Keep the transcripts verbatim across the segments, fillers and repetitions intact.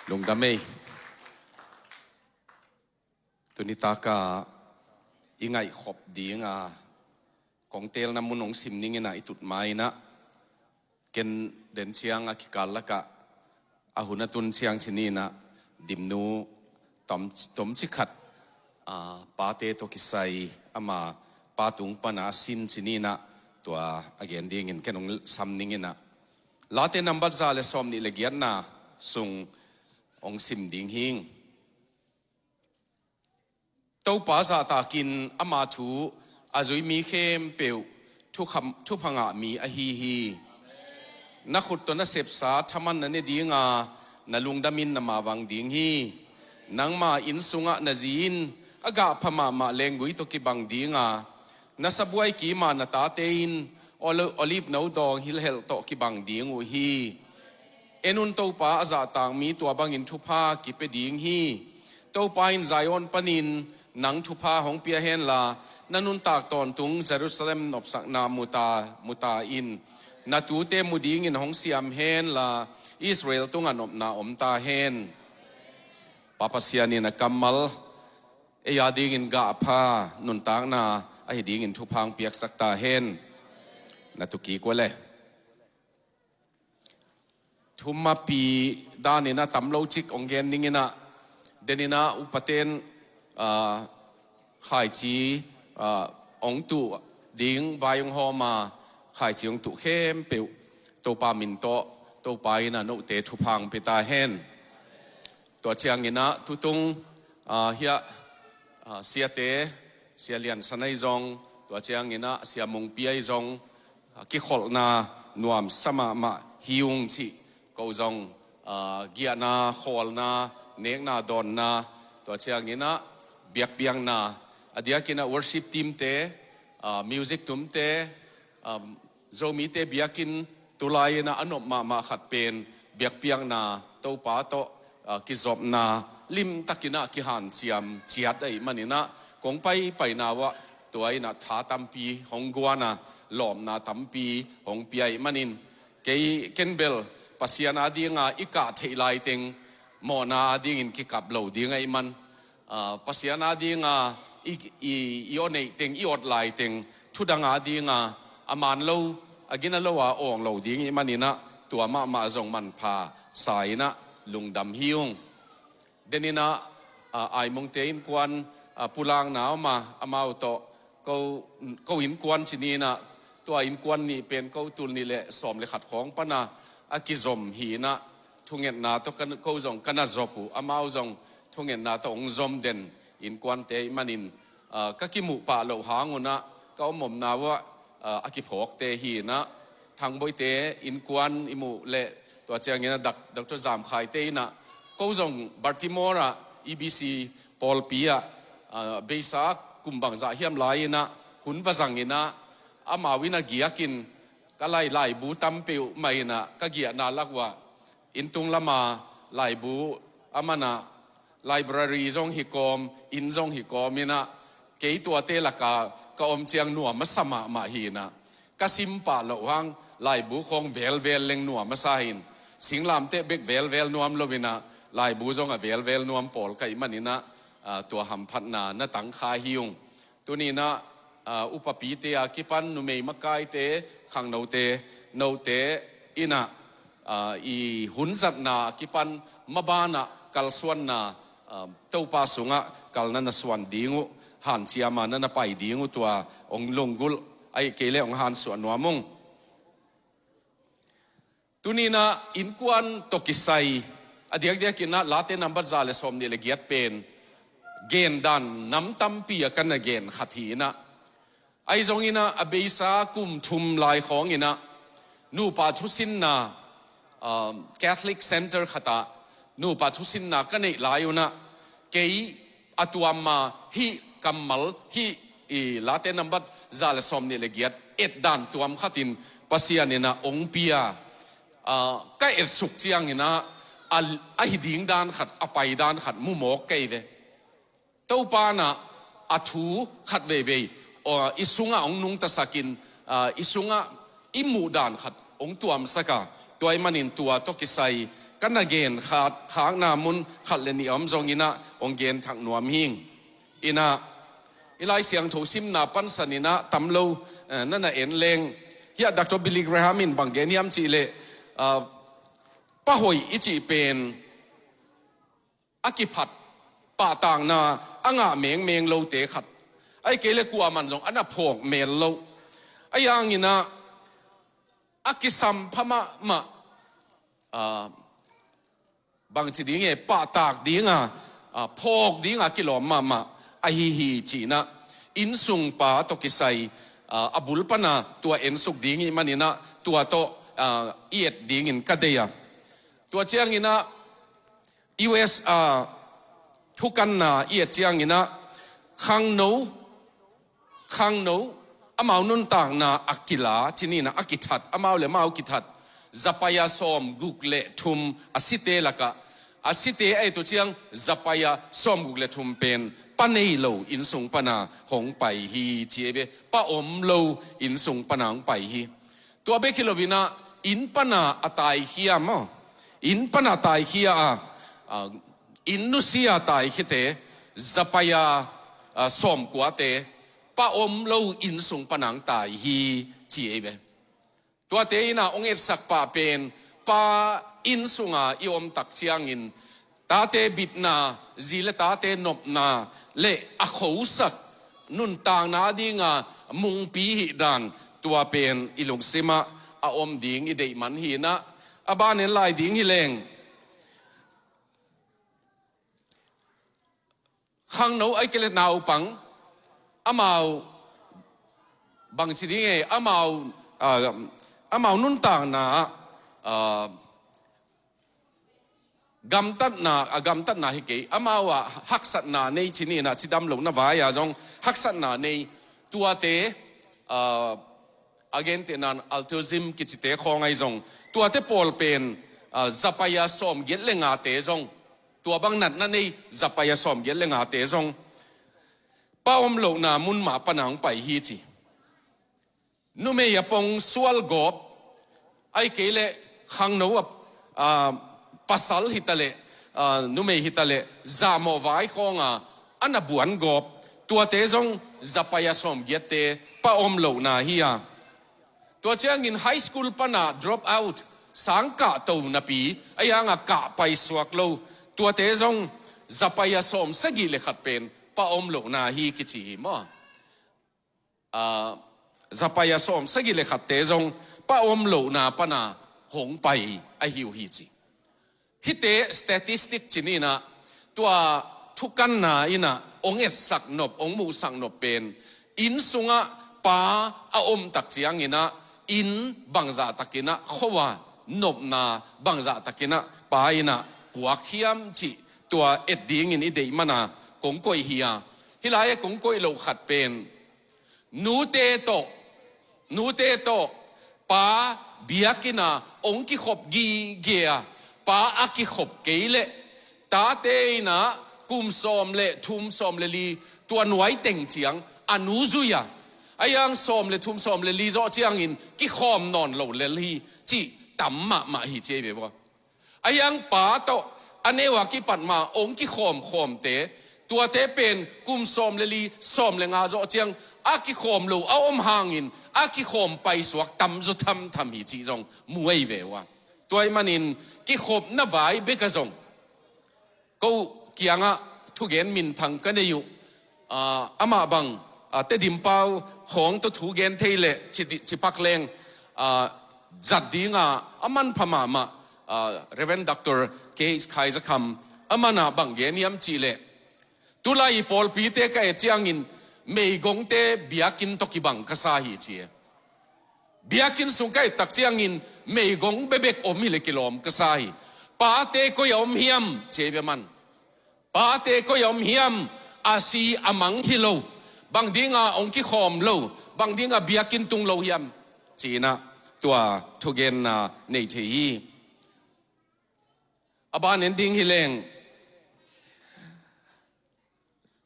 Lungdam ei. Tuni taka i ngaihkhop dinga kong teelna mun hong sim ninginah i tut mainah ken den ciang a kikal lakah a hun a tun ciang cininah dimnu tom, tomci khat, a, pate tawh kisai ama pa tung pana a sin cininah tua a gen dingin ken hong sam ninginah Late nambat za le sawm nih le giatna sung hong sim ding hing. Topa zahtakin ama thu a zui mi khempeuh thukham, thupha ngah mi ahi hi. Na khut tawh na sepsa thaman na ne dinga na lungdamin na mavang ding hi. Nangma inn sungah na zi in a gahpha mahmah lenggui tawh kibang dinga na sabuai kima na tate in oli-, olive no dawng hilhelh tawh kibang ding uh hi. En un, Topa a zahtak mi tua bangin thupha kipia ding hi. Topa in Zion panin nang thupha hong pia henla, na nuntak tawntung Jerusalem nopsakna muta, muta in na tute mu dingin hong siam henla, Israel tungah nopna om ta hen. Pa Pasian in a kammal ei a dingin gahpha nuntakna ahi dingin thupha hong piaksak ta hen. Na tukik uh le. Thumapi danin a tam lo cik hong gen ninginah deninah upaten, ah, khaici, ah, hong tuh ding vai hong hawma khaici hong tuh khempeuh Topa min tawh Topa inah note thupha hong pia ta hen. Tua cianginah tutung, ah, hiah, ah, siate, Sia Lian San ahi zong, tua cianginah Sia Mungpi ahi zong, ah, kikholhna nuamsa mahmah hi ung cih ko zong, ah, giahna, khawlna, nekna, dawnna, tua cianginah biakpiakna, a diakinah worship team te, ah, music tumte, um, Zomite biakinn tulai inah a nop mahmah khat pen biakpiakna, Topa tawh, ah, kizopna, limtakinah kihanciam ciat ahih maninah kong paipaina uah tua inah tha tampi hong guana, lawpna tampi hong pia ahih manin kei ken bel Pasian a dinga i kah theih laiteng mawhna a dingin kikap lo ding ahih man, ah, Pasian a dinga i, i, i aw neih teng, i awt lai teng, thudang a dinga a man lo, a gina lo a awng lo ding i maninah tua mahmah zong manpha sa inah lungdam hi ung. Deninah, ah, Aimungte innkuan, ah, pulakna om a, amau tawh ko, ko innkuan cininah tua innkuan nih pen ko tul nih le sawm le khat khawng pana a kizom hi inah thungetna tawh ka, ko zong ka na zop uh, amau zong thungetna tawh hong zom den innkuante i manin, ah, ka kimuh pah loh hang unah ka omomna uah, ah, a kiphawkte hi inah Thangboite innkuan i muh le tua cianginah Dak-, Doctor Zam Khaite inah ko zong Baltimore ah E B C pawlpi ah, ah, beisa kum bangzah hiam lai inah hun va zang inah amau inah giakin ka lai, laibu tam peuhmah inah ka giahna lak uah inn tung lama laibu a manah library zong hi kawm, inn zong hi kawm inah kei tuate laka ka om ciang nuam a sa mahmah hi inah ka sim pah loh hang laibu khawng velvel leng nuam a sa hi in singlamteh bek velvel nuam lo inah laibu zong a velvel nuam pawl ka hih maninah, ah, tua hamphatna na tangkha hi ung. Tuninah, ah, upapite a kipan numei makaite, khangnote, note inah, ah, i hun zatna a kipan mabanah kalsuanna, ah, Topa sungah kalna na suan ding uh, hanciama na na pai ding uh tua hong lunggulh ahih kei le hong hansuah nuam ung. Tuninah innkuan tawh kisai a diakdiakinah Late nambat za le sawm nih le giat pen gendan nam tampi a ka na gen khat hi inah ahi zonginah a beisa kum thum lai khawnginah nupa thusinna, um, Catholic Center khatah nupa thusinna ka neih lai unah kei a tuamma hih kammal hih i Late nambat za le sawm nih le giat etdan tuam khatin Pasian inah ong pia, ah, ka etsuk cianginah a, a hi ding dan khat, a pai dan khat mu mawk kei ve. Topa inah a thu khat veivei, ah, i sungah ong nungtasakin, ah, i sungah i muh dan khat ong tuamsaka tua i manin tua tawh kisai ka na gen khat khakna mun khat le nih a om zong inah hong gen thak nuam hing. Inah i Lai Siangtho simna pansan inah tam lo, eh, na na en leng, hiah Doctor Billy Graham in bang gen hiam cih leh, ah, pa hoih i cih pen a kiphat, pahtakna a ngah mengmeng lote khat, ahih kei leh kuaman zong a na phawk mel lo, ahi hang inah a kisam pha mahmah, ah, bangci ding e, pahtak dinga, ah, phawk dinga kilawm mahmah ahi hi ci inah, innsungpa tawh kisai, ah, a bul pana tua ensuk ding ih man inah tua tawh, ah, i et dingin ka deih a. Tua ciang inah U S, ah, thukanna i et ciang inah khangno, khangno, amau nuntakna a kila, ci ni inah a kithat, amau le amau kithat zapaia sawmguk le thum a site lakah, a site ahi tua ciang zapaia sawmguk le thum pen pa nei lo innsung pana hong pai hi ci ei ve. Pa om lo innsung pana hong pai hi. Tua bek hi lo inah inn pana a taikhia maw, inn pana taikhia a, ah, inn nusia taikhiate, zapaia, ah, sawmkuate, pa om lo innsung pana hong tai hi ci ei ve. Tuate inah hong etsak pah pen pa innsunga i om tak ciangin tate bitna, zi le tate nopna le a khosak, nuntakna dinga mungpi hih dan, tua pen i lungsimah a om ding i deih man hi inah, a ban en lai ding hi leng, khangno ahih kei leh naupang, amau bangci ding e, amau, ah, amau nuntakna, ah, gamtatna, a gamtatna hi kei, amau ah haksatna nei, ci ni inah cidam lohna vai-ah zong haksatna nei, tuate, ah, a gentehna in altruism kicite khawng ahi zong, tuate pawl pen, ah, zapaia sawmgiat le ngate zong, tua bang natna nei zapaia sawmgiat le ngate zong pa om lohna mun mah pana hong pai hi ci. Numei a pong sual gawp, ahih kei leh khangno a, ah, pasal hi ta leh, ah, numei hi ta leh zahmawh vai khawnga a na buan gawp, tuate zong zapaia sawmgiatte pa om lohna hi a. Tua ciangin high school pana drop out, sang kahto napi, ahi hanga kah paisuak lo, tuate zong zapaia sawmsagih le khat pen pa om lohna hi kici hi maw. Ah, zapaia sawmsagih le khatte zong pa om lohna pana hong pai ahi uh hi ci. Hihte statistic ci ni inah, tua thukanna inah hong etsak nop, hong muhsak nop pen, inn sungah pa a om tak ciang inah inn bangzah tak inah kho a, nopna bangzah tak inah pa inah puak hiam cih tua et dingin i deih mana kong koih hi a. Hih lai-ah kong koih loh khat pen, nute tawh, nute tawh pa biakinn ah hong kikhop gige a, pa a kikhop kei leh tate inah kum sawm le thum, sawm le li, tua nuai teng ciang a nu zui a, ahi hang sawm le thum, sawm le li zawh ciangin kikhawm nawn lo lel hi cih tam mahmah hi ci ei ve ua. Ahi hang pa tawh a neu a kipat ma hong kikhawmkhawmte, tuate pen kum sawm le li, sawm le nga zawh ciang a kikhawm lo a om hangin a kikhawm paisuak tamzaw thamtham hi cih zong mu ei ve ua. Tua ahih manin kikhopna vai bek ah zong ko kiangah thugen minthang ka nei uh, ah, amah bang, ah, Tedim pau khawng tawh thu gen thei leh ci, ci pak leng, ah, zat dinga a manpha mahmah, ah, Reverend Doctor K H Khai Za Kham, aman ah bang gen hiam cih leh, tulai pawlpite ka et ciangin meigongte biakinn tawh kibang ka sa hi ci e. Biakinn sung ka et tak ciangin meigong bekbek om hi leh kilawm ka sa hi. Pate koi a om hiam ci ei ve man. Pate koi a om hiam, a si a mang hi lo, bang dinga hong kikhawm lo, bang dinga biakinn tung lo hiam, ci inah tua thugenna nei thei hi. A ban en ding hi leng,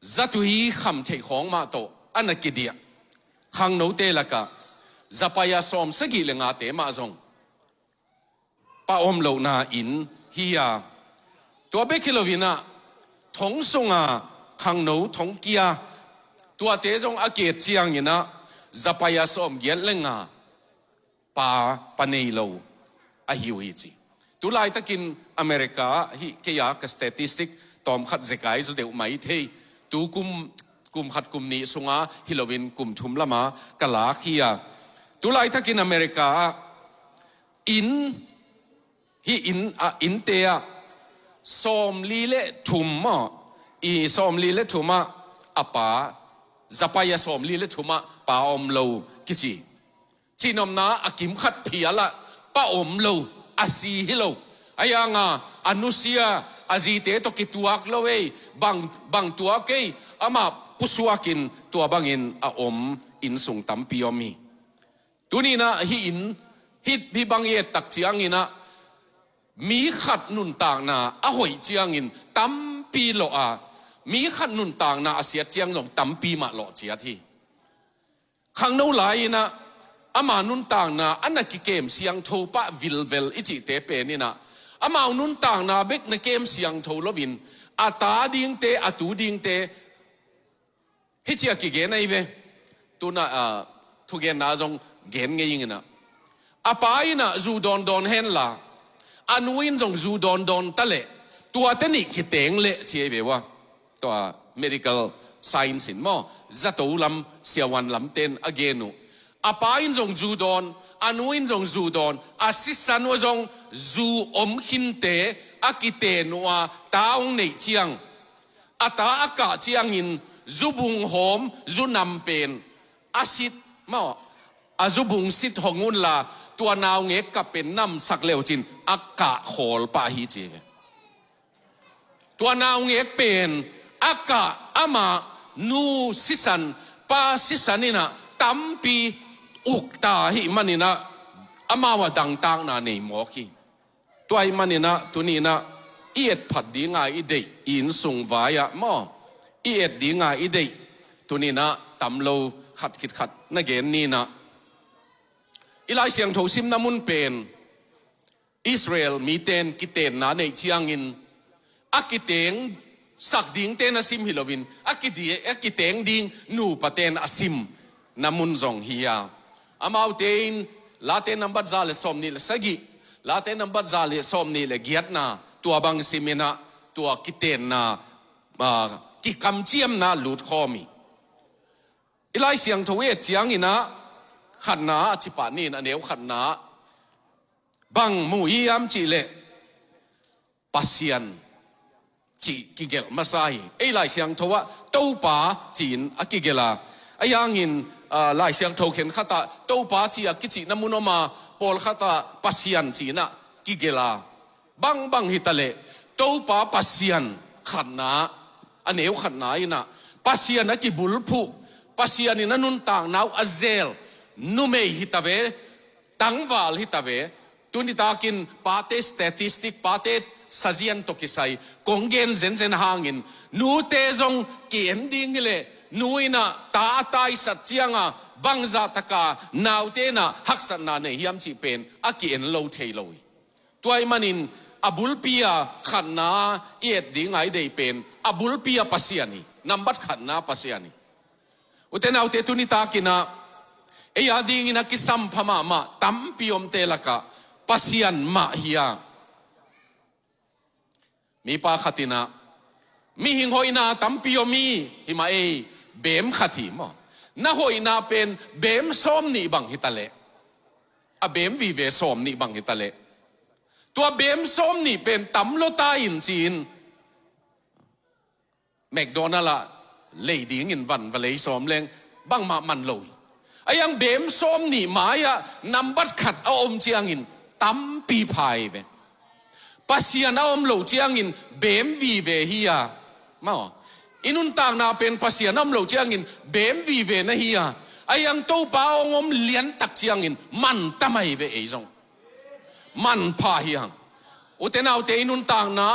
zatui kham theih khawng mah tawh a na kidiah khangnote lakah zapaia sawmsagih le ngate mah zong pa om lohna inn hi a, tua bek hi loin ah thong sunga khangno thong kia tuate zong a ki-et ciangin ah zapai a sawmgiat le nga pa, pa nei lo ahi uh hi ci. Tu laitakin America ah hih kei a ka statistic tawmkhat zekai zaw deuh mai thei. Tu kum, kum khat kum nih sunga hi loin kum thum lama ka lak hi a. Tu laitakin America ah inn, hih inn, a, innte ah sawmli le thum maw, i sawmli le thum ah a pa, zapai a sawmli le thum ah pa om lo kici. Cihnopna a kim khat phial ah pa om lo, a si hi lo. Ahi hanga a nusia, a zite tawh kituak lo ei, bang, bang tuak ei, amah pusuakin tua bangin a om inn sung tampi om hi. Tuni-in ah hih inn, hih, hih bang i et tak ciangin ah mi khat nuntakna a hoih ciangin tampi lawh a, mi khat nuntakna a siat ciang zong tampi mah lawh ciat hi. Khangno lai-in ah ama nuntakna a na kikem siangtho pah vilvel i cihte pen in ah, amau nuntakna bek na kem siangtho loin a ta dingte, a tu dingte, hih ci a kigen ahi ve. Tu-in ah, ah, thugenna zong gen ngei ing in ah, a pa in ah zu dawndawn henla a nu in zong zu dawndawn ta leh tuate nih kiteng leh ci ahi ve ua. Tua medical science in maw, zato lam, siavuan lamte in a gen uh. A pa in zong zu dawn, a nu in zong zu dawn, a sisan uh zong zu om khinte a kiten uh a, ta hong neih ciang, a ta a kah ciangin zubung hawm, zu nam pen a sit maw, a zubung sit hong unla, tua naungek kah pen namsak leucin a kah khawl pah hi ci ve. Tua naungek pen a kah amah nu sisan, pa sisan in ah tampi uk ta ahih manin ah amau a dangtakna nei mawk hi. Tua ahih manin ah tuni-in ah i et phat dinga i deih, i inn sung vai-ah maw, i et dinga i deih, tuni-in ah tam lo khat khit khat na gen ni in ah, i Lai Siangtho simna mun pen Israel mite in kitenna neih ciangin a kiteng sak dingte in a sim hi loin a kidi-, a kiteng ding nupate in a simna mun zong hi a. Amaute in Late nambat za le sawmnih le sagih, Late nambat za le sawmnih le giatna, tua bang sim in ah tua kitenna, ah, kikamciamna lut khawm hi. I Lai Siangtho i et ciangin ah khatna a ci pah ni in, a neu khatna bang mu hiam cih leh Pasian cih kigelh masa hi. Ei Lai Siangtho ah Topa ci-in a kigelh a, ahi hangin, ah, Lai Siangtho khen khat ah Topa ci a kicihna mun om a, pawlkhat ah Pasian ci-in ah kigelh a, bangbang hi ta leh Topa Pasian khatna, a neu khatna in ah Pasian a kibulphuh, Pasian in a nuntakna uh a zel numei hi ta ve, tangval hi ta ve. Tuni takin pate statistic, pate sazian tawh kisai kong gen zenzen hangin, nute zong ki-en ding hi leh, nu in ah ta a taisat cianga bangzah taka naute in ah haksatna nei hiam cih pen a ki-en lo thei lo hi. Tua ahih manin a bulpi a khatna i et dinga i deih pen a bulpi a Pasian hi, nambat khatna Pasian hi. Ute naute, tuni takin ah ei a dingin a kisampha mahmah tampi omte lakah Pasian mah hi a. Mipa khat in ah mihing hoihna tampi om hi, hi mah ei, beem khat hi maw. Na hoihna pen beem sawmnih bang hi ta leh, a beem vive sawmnih bang hi ta leh, tua beem sawmnih pen tam lo ta in ci-in McDonald ah lei dingin van va lei sawm leng bangmah man lo hi. Ahi hang beem sawmnih mai-ah nambat khat a om ciangin tampi pha hi ve. Pasian a om lo ciangin beem vive hi a, maw, i nuntakna pen Pasian a om lo ciangin beem vive na hi a, ahi hang Topa a hong om liantak ciangin man ta mai ve ei zong. Manpha hi hang. Ute naute, i nuntakna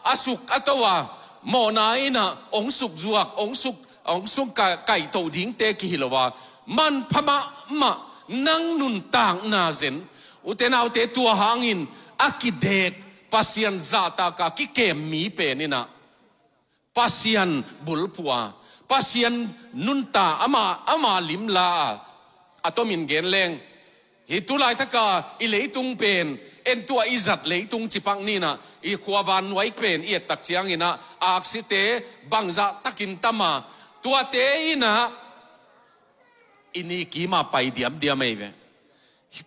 a suk a to a, mawhna in ah hong suk zuak, hong suk, hong suk ka-, kaihtoh dingte kihi lo a, manpha mahmah, nang nuntakna zen. Ute naute, tua hangin a kidek Pasian zahtaka kikem mi pen in ah Pasian bulphuh a, Pasian nuntak ama, ama limla a, a tomin gen leng, hih tulaitaka i leitung pen, en tua i zat leitung cipak ni in ah, i khua vannuai pen i et tak ciangin ah, aksite bangzah takin tam a, tuate in ah i ni kim a pai diamdiam ei ve.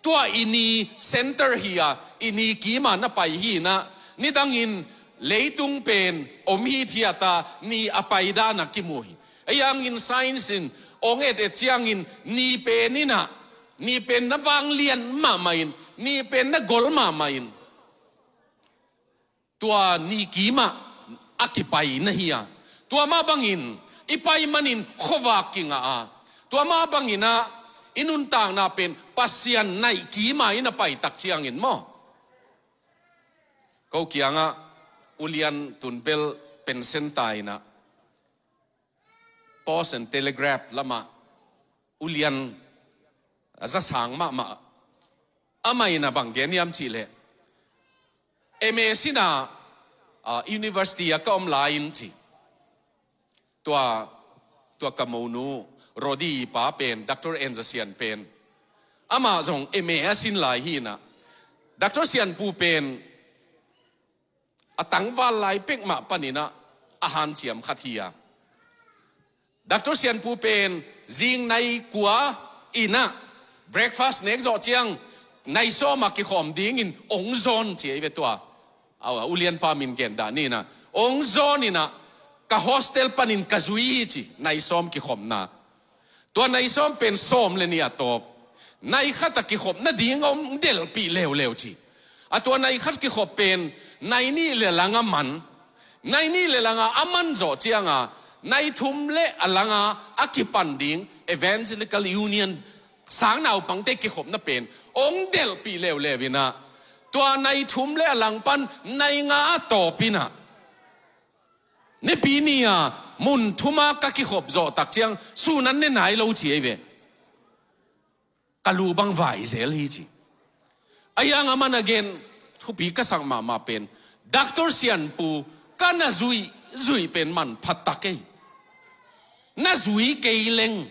Tua i ni center hi a, i ni kim a na pai hi in ah, nidangin leitung pen om hithiat a, ni a pai dan a kimu hi. Ahi hangin science in ong et et ciangin ni pen in ah, ni pen na vanglian mahmah in, ni pen na gol mahmah in, tua ni kim ah a kipai na hi a, tua mah bangin i pai manin khuavak kingah a, tua mah bangin ah i nuntakna pen Pasian naih kim a i na pai tak ciangin maw. Ko kiangah ulian tunbel pension ta in ah, Post and Telegraph lamah ulian a za sang mahmah, amah in ah bang gen hiam cih leh, M A sin a, ah, university ah ka om lai-in ci. Tua, tua ka monu Rodi pa pen, Doctor Enza Sian pen, amah zong M A a sin lai hi in ah, Doctor Sianpu pen a tangval lai pek mah panin ah a hanciam khat hi a. Doctor Sianpu pen zing nai kua in ah breakfast nek zawh ciang nai sawm a kikhawm dingin ong zawn ci ei ve tua. Aw, a ulianpa min gen dah ni in ah, ong zawn in ah ka hostel panin ka zui hi ci, nai sawm kikhopna. Tua nai sawm pen sawm le nih a tawp. Nai khat a kikhop nading a om delhpih leuleu ci. A tua nai khat kikhop pen nai nih le lang a man. Nai nih le lang a a man zawh ciang a, nai thum le a lang a a kipan ding Evangelical Union sangnaupangte kikhopna pen ong delhpih leuleu in ah, tua nai thum le a lang pan nai nga a tawp in ah, Nipi ni a mun thum a ka kikhop zawh tak ciang sun an ne nai lo ci ei ve. Ka lu bang vai zel hi ci. Ahi hang aman a gen thupi ka sak mahmah pen, Doctor Sianpu ka na zuih zuih pen manpha tak ei. Na zui kei leng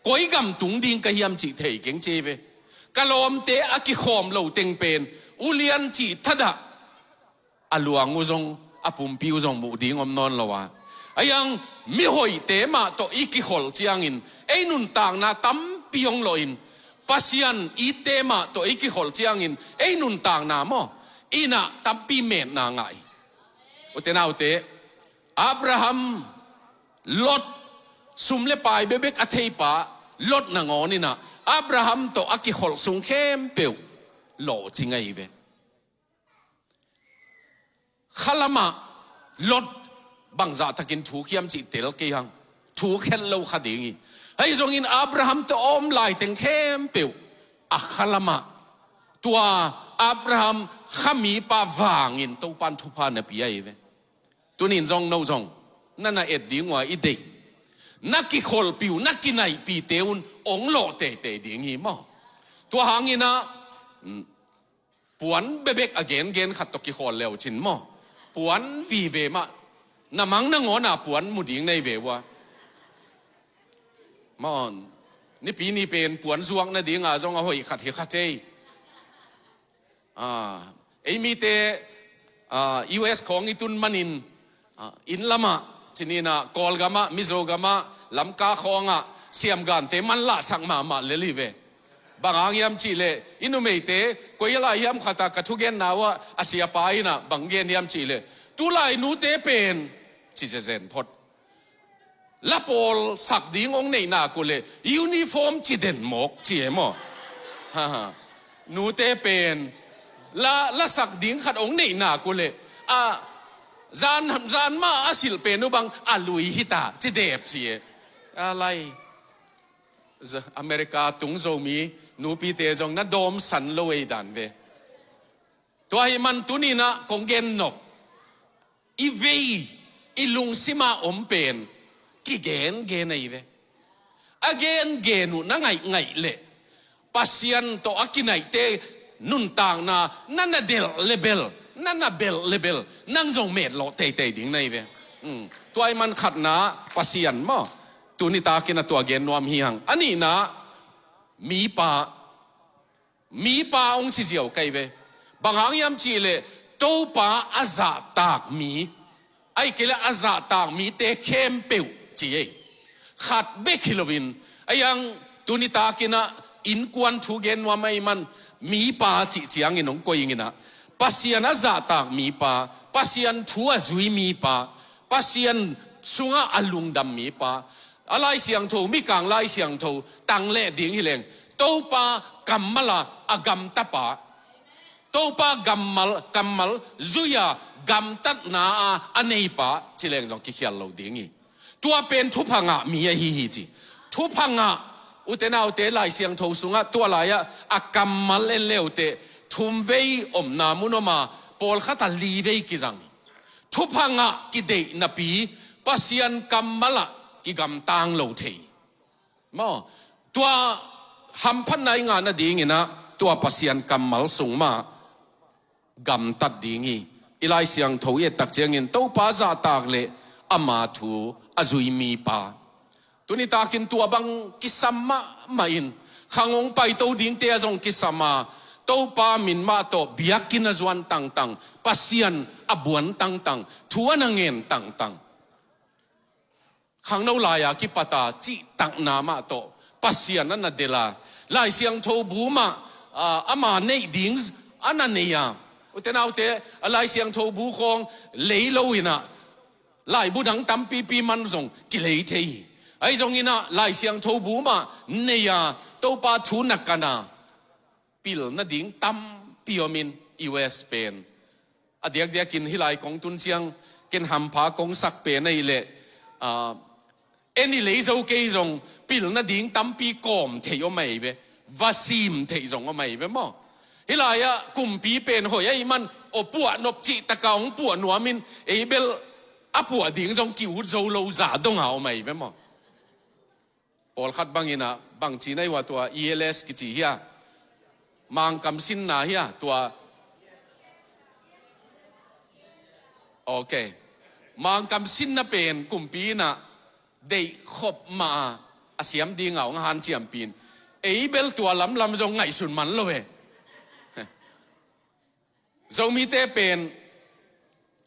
koi gam tung ding ka hiam cih thei keng ci ei ve. Ka lawmte a kikhawm lo teng pen ulian cih thadah a luang uh zong, a pumpi uh zong muh ding om nawn lo a. Ahi hang mihoihte mah tawh i kikholh ciangin ei nuntakna tampi hong lawh in, Pasian itte mah tawh i kikholh ciangin ei nuntakna maw, in ah tampi metna ngah hi. Ute naute, Abraham, Lot, sum le pai bekbek a theipa Lot nangawn in ah Abraham tawh a kikholh sung khempeuh lawhcing ahi ve. Khalam ah Lot bangzah takin thuk hiam cih tel kei hang. Thuk het lo kha ding hi. Ahi zongin Abraham tawh a om lai teng khempeuh a khalam ah tua Abraham khamipa vangin Topan thupha na pia hi ve. Tunin zong no zong na na et ding uh a i deih, na kikholhpih uh, na kinaihpihte un ong lawh teitei ding hi maw. Tua hangin ah, mm, puan bekbek a gengen khat tawh kikhawl le uh cin maw, puan vive mah, na mang nangawn a puan mu ding nei ve uh a. Maw, nipi ni pen puan zuak nading a zong a hoih khat hi kha cei. Ah, ei mite, ah, U S khawng i tun manin, ah, inn lamah, ci ni in ah, Kawlgamah, Mizogamah, Lamka khawngah siamgante manlahsak mahmah lel hi ve. Bang hang hiam cih leh, i numeite koi lai hiam khat ah ka thugenna uh ah a siapa in ah bang gen hiam cih leh, tulai nute pen ci zezen phot. La pawl sak ding ong neih nak uh leh uniform ci den mawk ci e maw. Ha, ha. Nute pen la, la sak ding khat ong neih nak uh leh, a, zan, zan mah a silh pen uh bang a lui hi ta ci dep ci e. A lai. Za-, America tung Zomi nupite zong na dawmsan lo ei dan ve. Tua ahih man tuni in ah kong gen nop, i vei, i lungsim a om pen kigengen ahi ve. A gengen uh na ngaihngaih leh Pasian tawh a kinaihte nuntakna na na delh le bel Na na belh le belh, nang zong metlawh teitei ding na hi ve. Mm. Tua ahih man khatna Pasian maw. Tuni takin a tua gen nuam hi hang. A nihna, mipa. Mipa hong ci ziau ka hi ve. Bang hang hiam cih leh Topa a zahtak mi, ahih kei leh a zahtak mite khempeuh ci ei. Khat bek hi loin, a hiang tuni takin ah innkuan thu gen nuam ahih man mipa cih ciangin hong koih ing in ah, Pasian a zahtak mipa, Pasian thu a zui mipa, Pasian sungah a lungdam mipa, a Lai Siangtho, Mikang Lai Siangtho tangleh ding hi leng, Topa kammal a a gamtapa, Topa kammal, kammal zui a gamtatna a a neipa ci leng zong kikhial lo ding hi. Tua pen thupha ngah mi ahi hi ci. Thupha ngah, ute naute, Lai Siangtho sungah tua lai-ah a kammal en le uh teh, thumvei omna mun om a, pawlkhat ah livei kizang hi. Thupha ngah kideih napi Pasian kammal ah kigamtang lo thei. Maw, tua hamphatna i ngah nadingin ah tua Pasian kammal sung mah gamtat ding hi. I Lai Siangtho i et tak ciangin Topa zahtak leh ama thu a zui mipa. Tuni takin tua bang kisam mahmah in, khang hong paito dingte ah zong kisam a, Topa min mah tawh biakinn a zuan tangtang, Pasian a buan tangtang, thu a na ngen tangtang, khangno lai-a kipat a cihtakna mah tawh Pasian a na delh a, Lai Siangtho bu mah, ah, ama neih ding a na nei a. Ute naute, a Lai Siangtho bu khawng lei lo in ah, laibu dang tampipi man zong kilei thei hi. Ahi zongin ah Lai Siangtho bu mah nei a, Topa thu na kan a, pilna ding tampi om in, U S pen. A diakdiakin hih lai kong tun ciang, ken hampha kong sak pen ahih leh, ah, en i lei zo kei zong pilna ding tampi kawm theih om ahi ve, va sim theih zong om ahi ve maw. Hih lai-ah kumpi pen hoih ahih man, aw puah nop cih tak a hong puah nuam in, ei bel a puah ding zong ki-ut zo lo zah dong a om ahi ve maw. Pawlkhat bangin ah, bang ci na hi uh a, tua E L S kici hi a, Mangkam sinna hi a, tua. Ok. Mangkam sinna pen kumpi in ah deih khop mah a, a siam ding a hong hanciampi in, ei bel tua lamlam zong ngaihsun man lo e. Zomite pen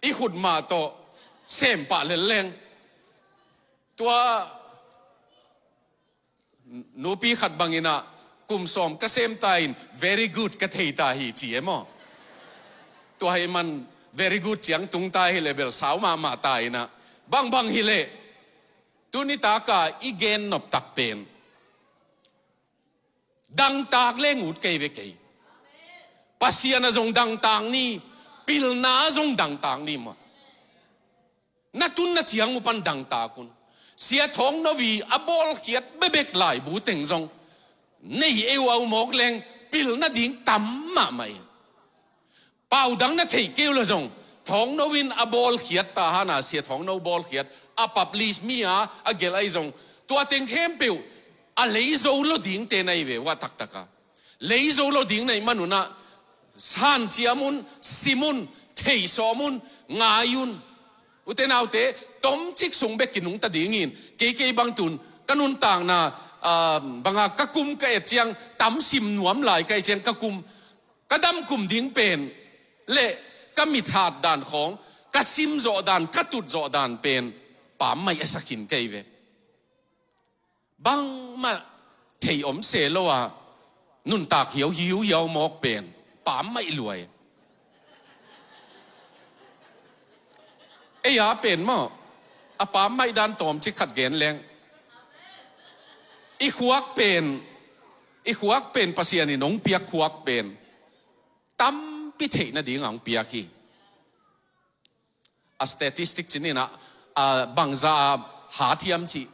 i khut mah tawh sem pah lel leng. Tua nupi khat bangin ah, kum sawm ka sem ta in, very good ka thei ta hi ci e maw. Tua ahih man very good ciang tung ta hi leh bel sau mahmah ta in ah, bangbang hi leh, tuni tak a i gen nop tak pen dangtak leng ut kei ve kei. Pasian ah zong dangtak ni, pilna ah zong dangtak ni maw. Na tunna ciang uh pan dangtak un. Sia Thawng No in a bawlkhiat bekbek laibu teng zong nei ei uh a, uh mawk leng pilna ding tam mahmah in. Pau dang na theih kei uh leh zong, Thawng No in a bawlkhiat, Tahan a Sia Thawng No bawlkhiat, a publish mi a a gelh ahi zong, tua teng khempeuh a lei zo lo dingte na hi ve uh a, taktak a. Lei zo lo ding na hih man un ah, hanciam un, sim un, theih sawm un, ngai un. Ute naute, tomcik sung bek kinungta ding in, kei, kei bang tun ka nuntakna, ah, bang a, ka kum ka et ciang, tam sim nuam lai ka hih ciang, ka kum, ka dam kum ding pen leh ka mithat dan khawng, ka sim zawh dan, ka tut zawh dan pen pammaih a sa khin ka hi ve. Bangmah thei om se lo a, nuntak hiauhiau, hiau mawk pen pammaih lua hi. Ei a pen maw, a pammaih dan tawmcik khat gen leng. I khuak pen, i khuak pen Pasian in hong piak khuak pen tampi theih nading a hong piak hi. A statistic ci ni in ah, a bangzah a hat hiam cih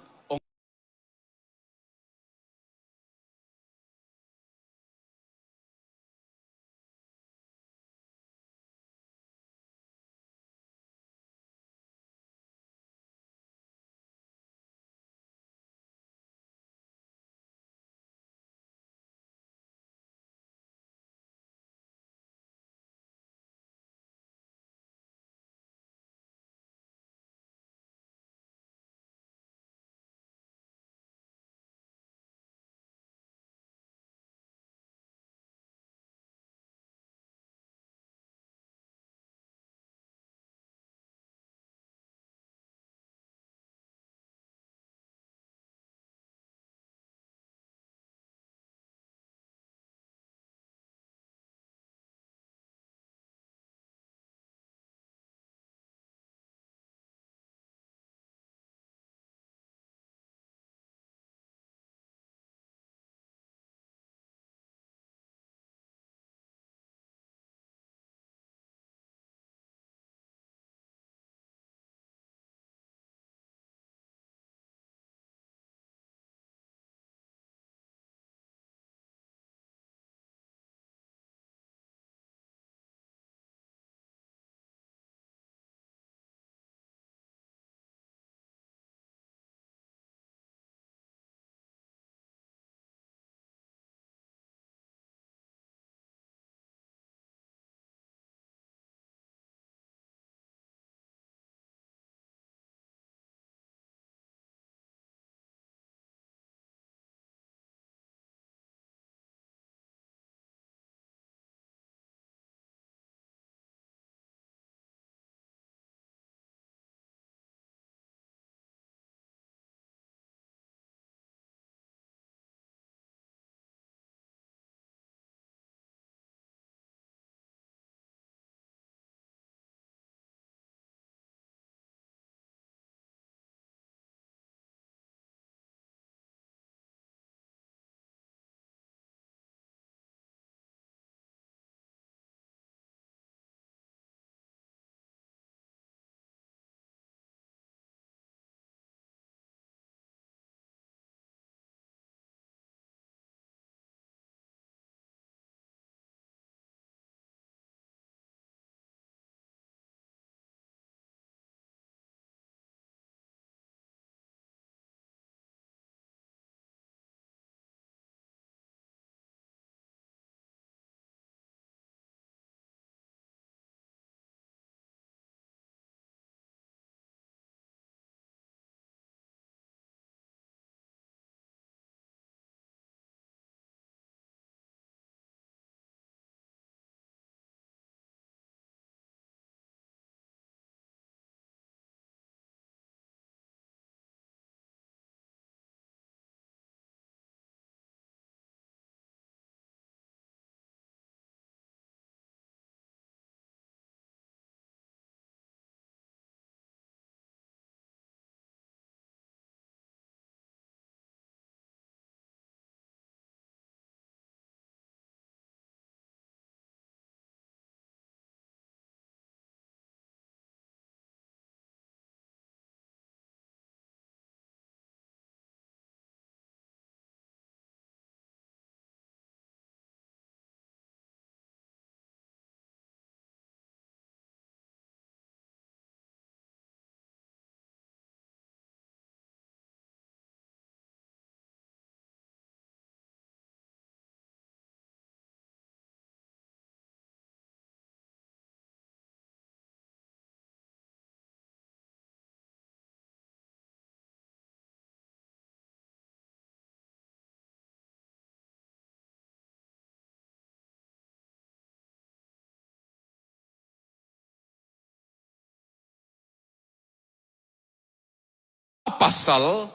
pasal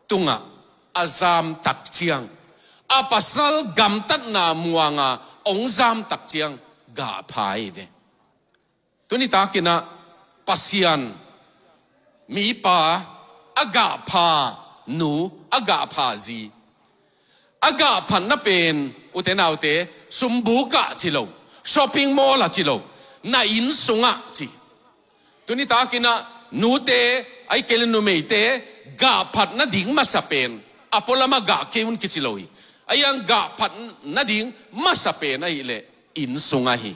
tungah a zam tak ciang, a pasal gamtatna muanga hong zam tak ciang gah pha hi ve. Tuni takinah Pasian mipa a gah pha nu, a gah pha zi, a gah phatna pen, ute naute, sumbukah ci lo, shopping mall ah ci lo, na inn sungah ci. Tuni takinah nute, ai kei le numeite gah phatna ding masa pen a pualamah gah kei un kici lo hi. Ai ang gah phatna ding masa pen ahileh inn sungah hi.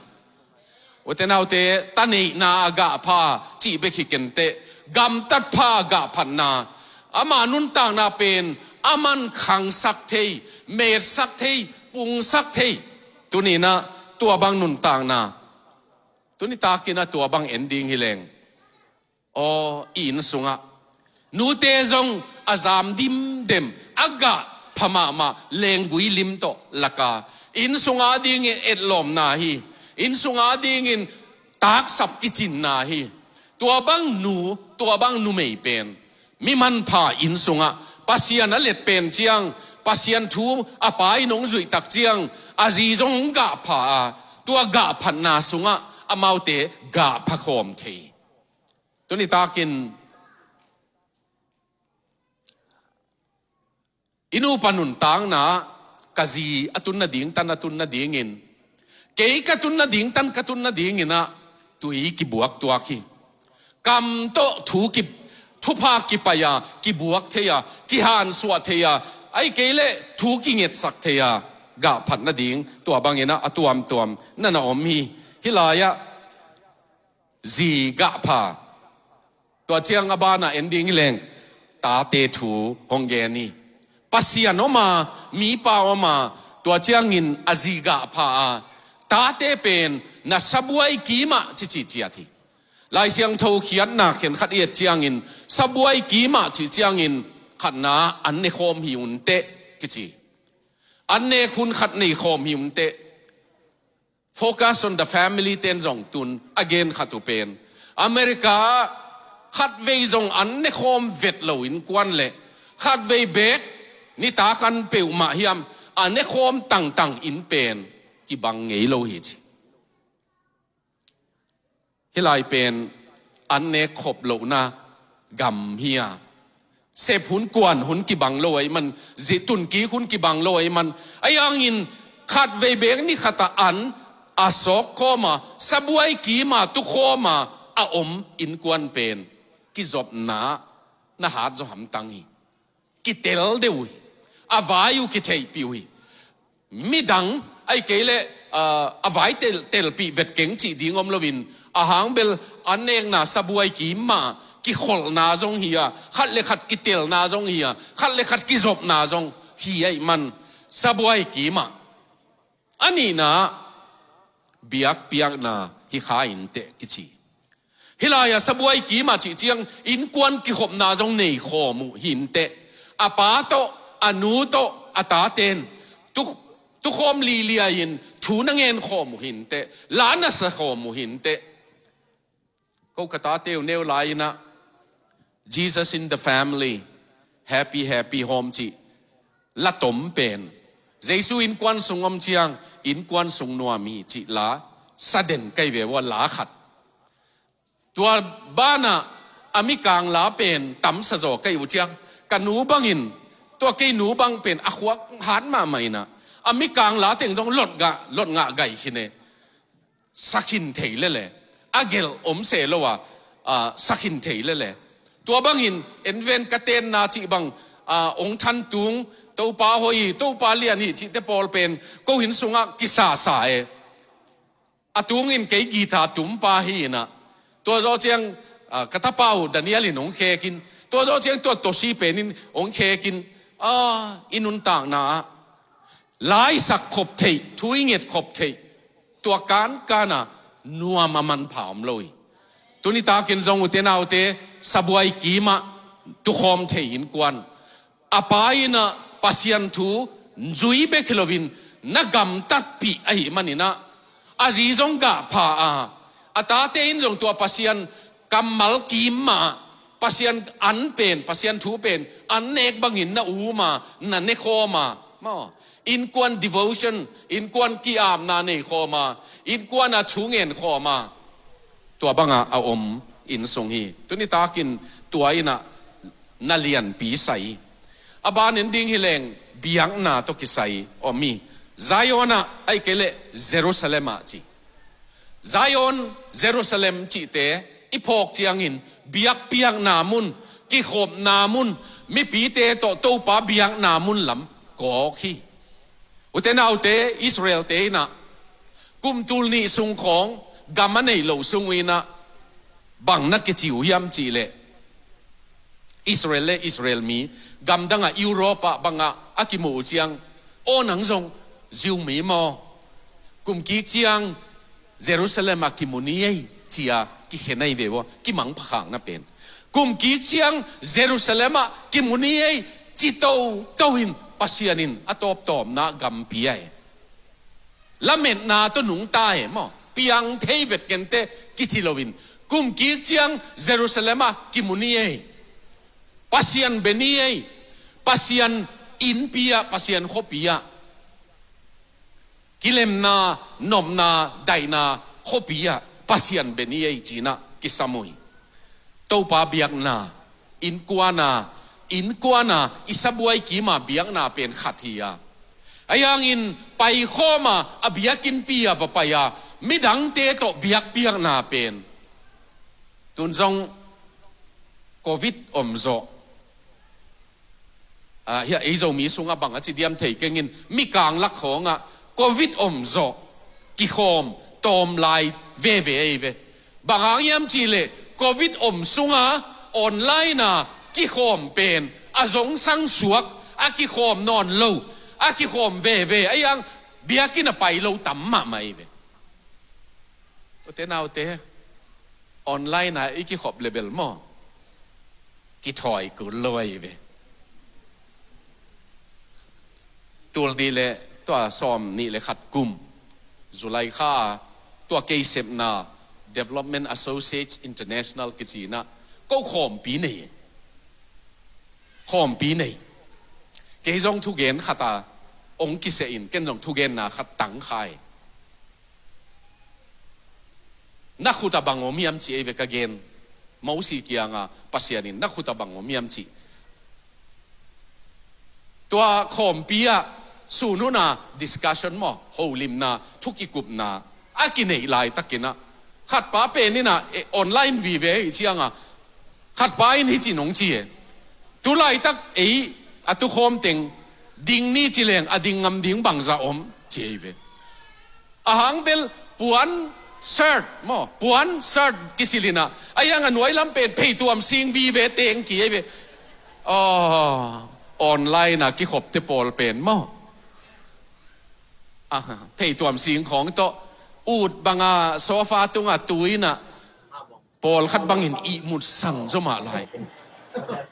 Ute naute, ta neihna a gah pha cih bek hi kenteh, gamtat pha a gah phatna, ama nuntakna pen aman khangsak thei, metsak thei, pungsak thei. Tuninah tua bang nuntakna, tuni takinah tua bang en ding hi leng, aw, i inn sungah nute zong a zam dimdem, a gah pha mahmah, lenggui lim tawh laka, inn sungah dingin etlawmna hi, inn sungah dingin taksap kicinna hi. Tua bang nu, tua bang numei pen mi manpha inn sungah Pasian a let pen ciang, Pasian thu a pa in hong zuih tak ciang, a zi zong hong gah pha a, tua gah phatna sungah amaute gah pha khawm thei. Tuni takin i nupa nuntakna, ka zi a tun nading tan a tun nadingin, kei ka tun nading tan ka tun nadinginah tui kibuak tuak hi. Kam tawh thu ki, thupha kipai a, kibuak thei a, kihansuah thei a, ai kei leh thu kingetsak thei a, gah phat nading tua banginah a tuamtuam na na om hi. Hih lai-ah zi gah pha. Tua ciang a banah en ding hi leng, tate thu hong gen hi. Pasian om a, mipa om a, tua ciangin a zi gah pha a, tate pen na sabuai kimah cici ciat hi. Lai Siangtho khiatna khenkhat i et ciangin, sabuai kimah cih ciangin, khatna an ne khawm hi un teh kici. An nek hun khat nei khawm hi un teh. Focus on the Family ten zong tun a gen khat uh pen, America ah khatvei zong an ne khawm vet lo innkuan le khatvei beek nitak an peuhmah hiam a ne khawm tangtang inn pen kibang ngei lo hi ci. Hih lai pen an nek khop lohna gam hi a, sep hun kuan hun kibang lo ahih man, zi tunkik hun kibang lo ahih man, ahi hangin khatvei beek ni khatah an a sawk khawm a, sabuai kima tu khawm a, a om innkuan pen kizopna na hat zaw hamtang hi. Kitel deuh uh hi. A vai uh kitheihpih uh hi. Midang ahih kei leh, ah, a vai tel, telpih vet keng cih ding om loin, a hang bel an nekna sabuai kimah kikholhna zong hi a, khat le khat kitelna zong hi a, khat le khat kizopna zong hi ahih man, sabuai kimah. A nihna biakpiakna hi kha in teh kici. Hih lai-ah sabuai kimah cih ciang innkuan kikhopna zong nei khawm uh hi in teh. A pa tawh, a nu tawh, a taten tu, tukhawm lilia in thu na ngen khawm uh hi in teh. La na sa khawm uh hi in teh. Ko ka tate uh neu lai-inah Jesus in the Family, Happy Happy Home cih la tom pen, Jesu innkuan sung om ciang innkuan sung nuam hi cih la sa den kai ve ua, la khat. Tua banah a mikang la pen tamsa zaw kai uh ciang, ka nu bangin, tua kei nu bang pen a khuak hat mahmah inah a mikang la teng zong lot ngah, lot ngah gai khin e. Sa khin thei lele, a gelh om se lo a, a, sa khin thei lele. Tua bangin en ven, ka tenna cih bang, a, ong than tung, Topa hoih hi, Topa lian hi cihte pawl pen ko inn sungah kisasa e. A tungin kei guitar tumpa hi inah, tua zawh ciang, a, ka tapa uh Daniel in ong khekin, tua zawh ciang tua Tosi pen in ong khekin, a, i nuntakna ah laisak khop theih, thu i nget khop theih, tua kankana nuam a manpha om lo hi. Tuni takin zong, ute naute, sabuai kimah tukhawm thei innkuan, a pa inah Pasian thu zui bek hi loin na gamtatpih ahih maninah, a zi zong gah pha a, a tate in zong tua Pasian kammal kimah Pasian an pen, Pasian thu pen an nek bangin na um a, na nekhawm a, maw, innkuan devotion, innkuan ki-apna neikhawm a, innkuan a thu ngenkhawm a, tua banga a om inn sung hi. Tuni takin tua inn ah na lianpi sa hi. A ban en ding hi leng biakna tawh kisai om hi. Zion ah, ahih kei leh Jerusalem ah ci. Zion, Jerusalem cihte i phawk ciangin biakpiakna mun, kikhopna mun, mipite tawh Topa biakna mun lam kawk hi. Ute naute, Israelte in ah kum tul nih sung khawng gam a neih loh sung uh in ah bang na kici uh hiam cih leh, Israel le Israel mi gamdang ah, Europe ah bang ah a kimuh uh ciang, aw nang zong Jew mi maw, kum kik ciang Jerusalem ah kimu ni ei, ci-a kikhen ahi ve ua, kimangpha khakna pen. Kum kik ciang Jerusalem ah kimu ni ei, ci toto in Pasian in a tawptawpna gam pia hi. Lametna tawh nungta hi maw, piang thei vet kei inteh kici loin, kum kik ciang Jerusalem ah kimu ni ei, Pasian bia ni ei, Pasian innpi ah, Pasian khuapi ah, kilemna, nopna, daihna khuapi ah Pasian bia ni ei, ci-in ah kisam uh hi. Topa biakna, innkuan a, innkuan a i sabuai kim a biakna pen khat hi a, ahi hangin paikhawm a, a biakinnpi ah va pai a, midangte tawh biakpiakna pen, tun zong Covid om zawh, ah, hiah ei Zomi sungah bang a ci diam thei keng in, Mikang lak khawngah Covid om zawh kikhawm tawm lai veve ahi ve. Bang hang hiam cih leh Covid om sungah online a kikhawm pen a zongsang suak, a kikhawm nawn lo, a kikhawm veve, ahi hang biakinn ah pai lo tam mahmah ahi ve. Ute naute, online a i kikhop leh bel maw, kithawi kul lo ahi ve. Tul nih le, tua sawm nih le khat kum, July kha a, tua kei sepna Development Associates International kici in ah ko khawmpi nei. Khawmpi nei. Kei zong thugen khat a ong kiseh in, ken zong thugenna khat tang kha hi. Na khut ah bang om hiam ci ei ve ka gen. Mosi kiangah Pasian in na khut ah bang om hiam ci. Tua khawmpi ah sun hun a discussion maw, holimna, thu kikupna a kineih laitakin ah, khatpa pen in ah, eh, online vive ahih ciangah, khatpa in hih ci nong ci e. Tu laitak ei a tukhawm teng ding ni ci leng a ding ngam ding bangzah om ci ei ve. A hang bel puan shirt maw, puan shirt kisil in ah, ahi hang a nuai lam pen phei tuam sing vive teng ki ei ve. Aw, online a kikhopte pawl pen maw, ah, phei tuam sing khawng tawh ut bang a sofa tungah tu in ah, pawlkhat bangin ihmut san zaw mah lai.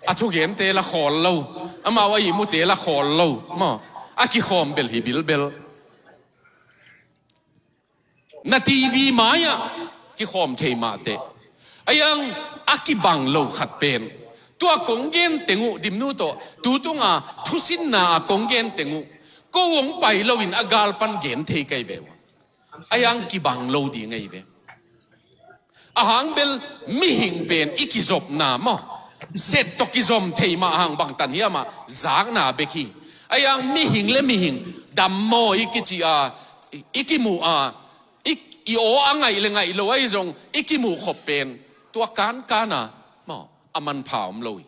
A thugente la khawl lo, amau a ihmute la khawl lo maw, a kikhawm bel hi bilbel. Na TV mai-ah kikhawm thei mah teh. Ahi hang a kibang lo khat pen, tua kong gen teng uh, Dimnu tawh tu tunga thusinna a kong gen teng uh, ko hong pai loin a gal pan gen thei ka hi ve uh. Ahi hang kibang lo ding ahi ve. A hang bel mihing pen i kizopna maw, set tawh kizom thei mah hang bangtan hiam ah zakna bek hi. Ahi hang mihing le mihing dammaw i kici a, i, i kimuh a, i, i aw a ngaih le ngaih lo ahi zong i kimuh khop pen tua kankan a maw, a manpha om lo hi.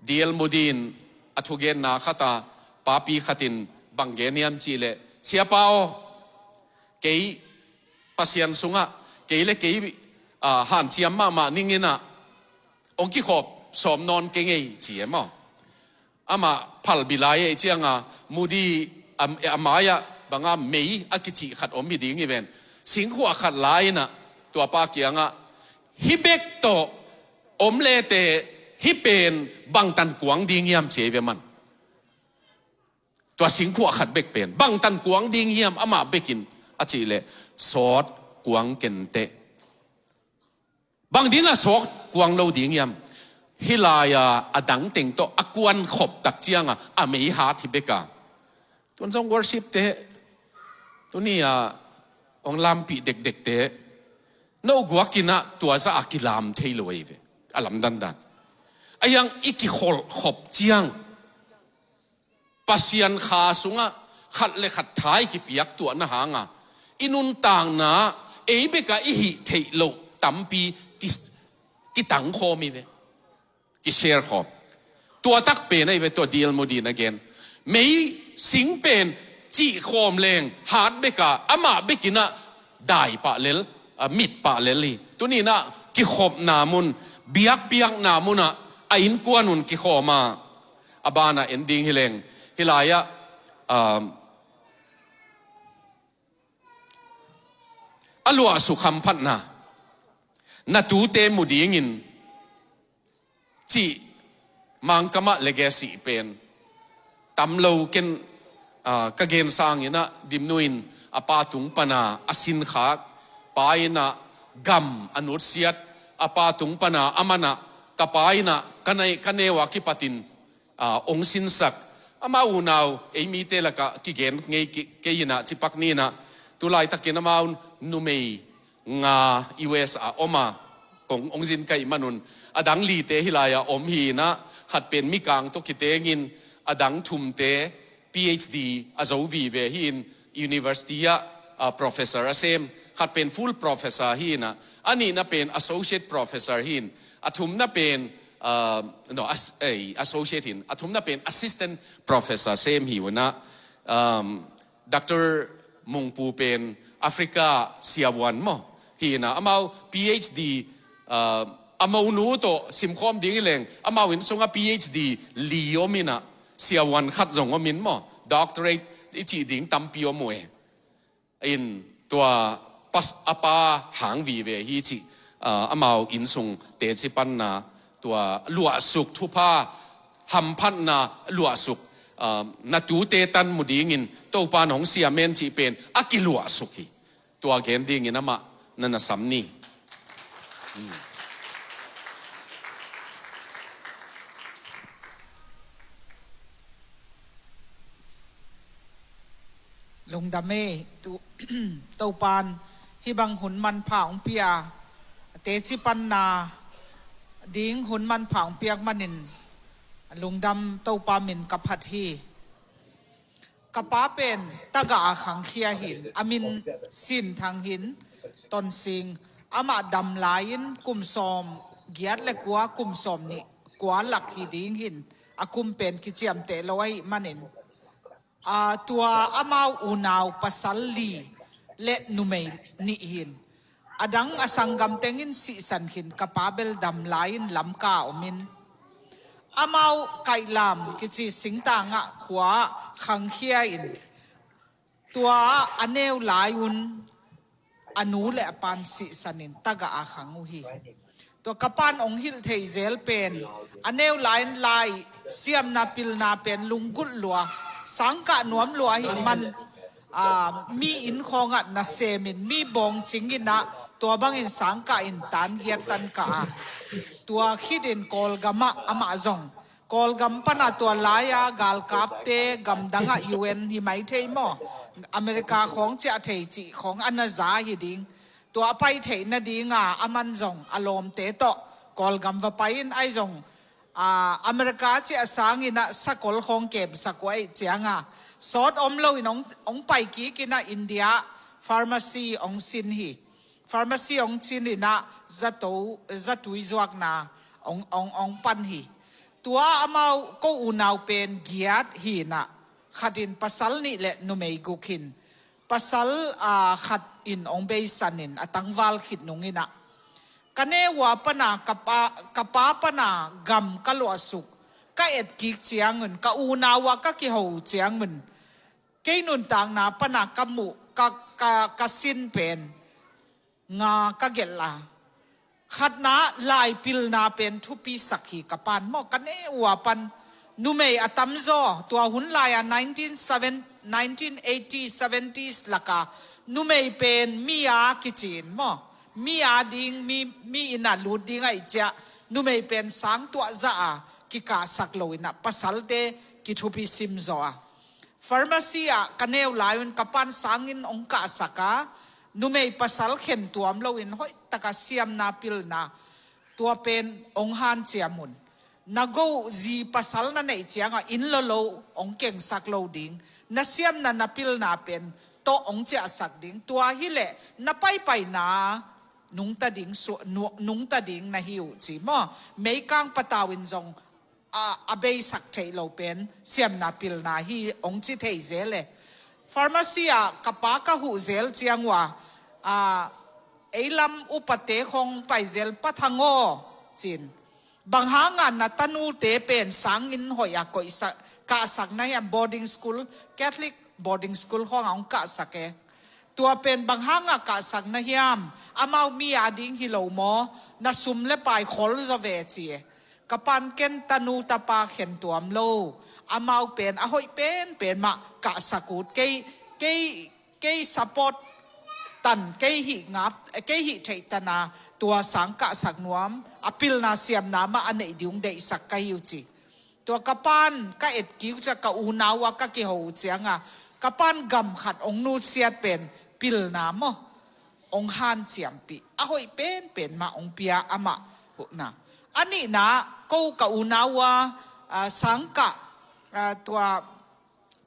D L Moody in a thugenna khat a papi khat in bang gen hiam cih leh, Siapa aw, kei Pasian sungah kei le kei, ah, hanciam mahmah ning in ah hong kikhop sawm nawn keng ei ci e maw. Amah phalbi lai ei cianga Moody a, a mai-ah banga mei a kicih khat om hi ding hi ven. Singkhuah khat la in ah tua pa kiangah, hih bek tawh om le teh hih pen bangtan kuang ding hiam ci ei ve man. Tua singkhuah khat bek pen bangtan kuang ding hiam amah bekin a cih leh, sawt kuang ken teh. Bang dingah sawt kuang lo ding hiam? Hih lai-a a dang teng tawh a kuan khop tak cianga a mei hat hi beka. Tun zong worship te, tuni-a hong lampih dekdek te, no guakinah tua zah a kilam thei lo ei ve. A lamdandan a hiang i kikholh khop ciang Pasian kha sungah khat le khat tha i kipiak tuahna hanga i nuntakna ei beka i hih theih loh tampi ki, kitangkhawm hi ve. Kishare khawm. Tua tak pen ahi ve, tua D L Moody na gen. Mei sing pen cih khawm leng hat beka amah bekinah dai pah lel, a, mit pah lel hi. Tuninah kikhopna mun, biakpiakna munah a innkuan un kikhawma a banah en ding hi leng. Hih lai-ah, um, a luahsuk hamphatna na tute mu dingin cih Mangkamah legacy pen tam lo ken, ah, ka gen sanginah Dimnu in a pa tung pana a sinkhak, pa inah gam a nutsiat, a pa tung pana a manah ka pa inah ka nei, ka neu a kipatin, ah, ong sinsak. Ama unau ei mite lakah kigen ngei kei inah cipak ninah tulaitakin amau numei nga U S a om a kong ong zin ka hih manun a dang lite hih lai-ah om hi inah khat pen Mikang tawh kitengin a dang thumte P H D a zo vive hi in university ah, ah, professor a sem, khat pen full professor hi inah a nihna pen associate professor hi in a thumna pen, ah, no, as, eh, associate hi in a thumna pen assistant professor sem hi unah, um, Doctor Mungpu pen Africa siavuan maw hi inah amau P H D, ah, a monu tawh simkhawm ding hi leng amau inn sungah P H D li om inah siavuan khat zong om in maw, doctorate i cih ding tampi om uh e. In tua pas, a pa hang vive hi cih, ah, amau inn sung teci panna tua luahsuk thupha hamphatna luahsuk, ah, na tute tan mu dingin Topan hong siam en cih pen a kiluahsuk hi. Tua gen dingin amah na na sam ni. Lungdam e, tu, Topan hih bang hun manpha hong pia, teci panna ding hun manpha hong piak manin lungdam, Topa min ka phat hi. Ka pa pen tagah a khangkhia hin, a min Sin Thang hin, Tonsing, amah dam lai-in kum sawm giat le kua, kum sawm nih kua lak hi ding hin, a kum pen kiciamteh lo ahih manin, aa, tua amau unau pasal li le numei nih hin, a dang a sanggam tengin sihsan khin, ka pa bel dam lai-in Lamka a omin, amau Kaihlam kici singtangah khua khangkhia in, tua a neu lai-un a nu le a pan sihsanin tagah a khang uh hi. Tua ka pan ong hilh thei zel pen a neu lai-in lai siamna pilna pen lunggulh lua, sangkah nuam lua ahih man, aa, mi inn khawngah nasemin mi bawngcing inah tua bangin sangkah in tan giak tan kah a, tua khitin Kawlgamah amah zong Kawlgam pana tua lai-a galkapte gamdangah U N hi mai thei maw, America khawng ciah thei cih khawng a na za hi ding. Tua a pai theih nadinga aman zong a lawmte tawh Kawlgam va pai in ahi zong, aa, America ciah sanginah sakol khawng kemsak uh ahih cianga sawt om loin ong, ong pai kikinah India pharmacy ong sin hi. Pharmacy ong sin inah zato, zatui zuakna ong, ong, ong pan hi. Tua amau ko unau pen giat hinah, khatin pasal nih le numei guk hin, pasal, aa, khatin ong beisanin a tangval khit nunginah, ka neu a pana ka pa, ka pa pana gam ka luahsuk, ka etkik ciangun, ka unau ah ka kiho ciangun, kei nuntakna pana ka muh, ka, ka, ka sin pen nga ka gelh a, khatna laipilna pen thupisak hi ka pan maw, ka neu a pan numei a tamzaw, tua hun lai-a nineteen seven, nineteen eighty, seventies laka numei pen mi a kici in maw, mi a ding, mi, mi inn a lut ding ahih ciah numei pen sang tuahzah a kikahsak lo in ah pasalte kithupi simzaw a. Pharmacy ah ka neu lai un ka pan sangin hong kahsak a, numei pasal khen tuam lo in hoih taka siamna pilna tua pen hong hanciam un. Na go zi pasal na neih ciangah inn lolo hong kengsak lo ding, na siamna na pilna pen tawh hong ciahsak ding. Tua hileh na paipaina nungta ding, nungta ding na hi uh ci maw. Meikang patau in zong a, a beisak theih lo pen siamna pilna hi hong ci thei zel e. Pharmacy ah ka pa ka huh zel ciang uh a, a, ei lam upate khong pai zel pa Thang aw cin. Bang hanga na tanute pen sangin hoih a koihsak, kahsak na hiam, boarding school, Catholic boarding school khong a hong kahsak e. Tua pen bang hanga kahsak na hiam, amau mi a ding hi lo maw, na sum le pai khol zaw ve ci e. Ka pan ken tanu tapa khen tuam lo, amau pen a hoih penpen mah kahsak ut, kei, kei, kei support tan, kei hih ngap, kei hih theih tana tua sang kahsak nuam, a pilna siamna mah a neih ding deihsak ka hi uh ci. Tua ka pan ka et kiu cia ka unau a ka kiho uh cianga, ka pan gam khat hong nutsiat pen pilna maw, hong hanciampih, a hoih penpen mah hong pia amah huhna. A nihna ko ka unau a, a, sangkah, a, tua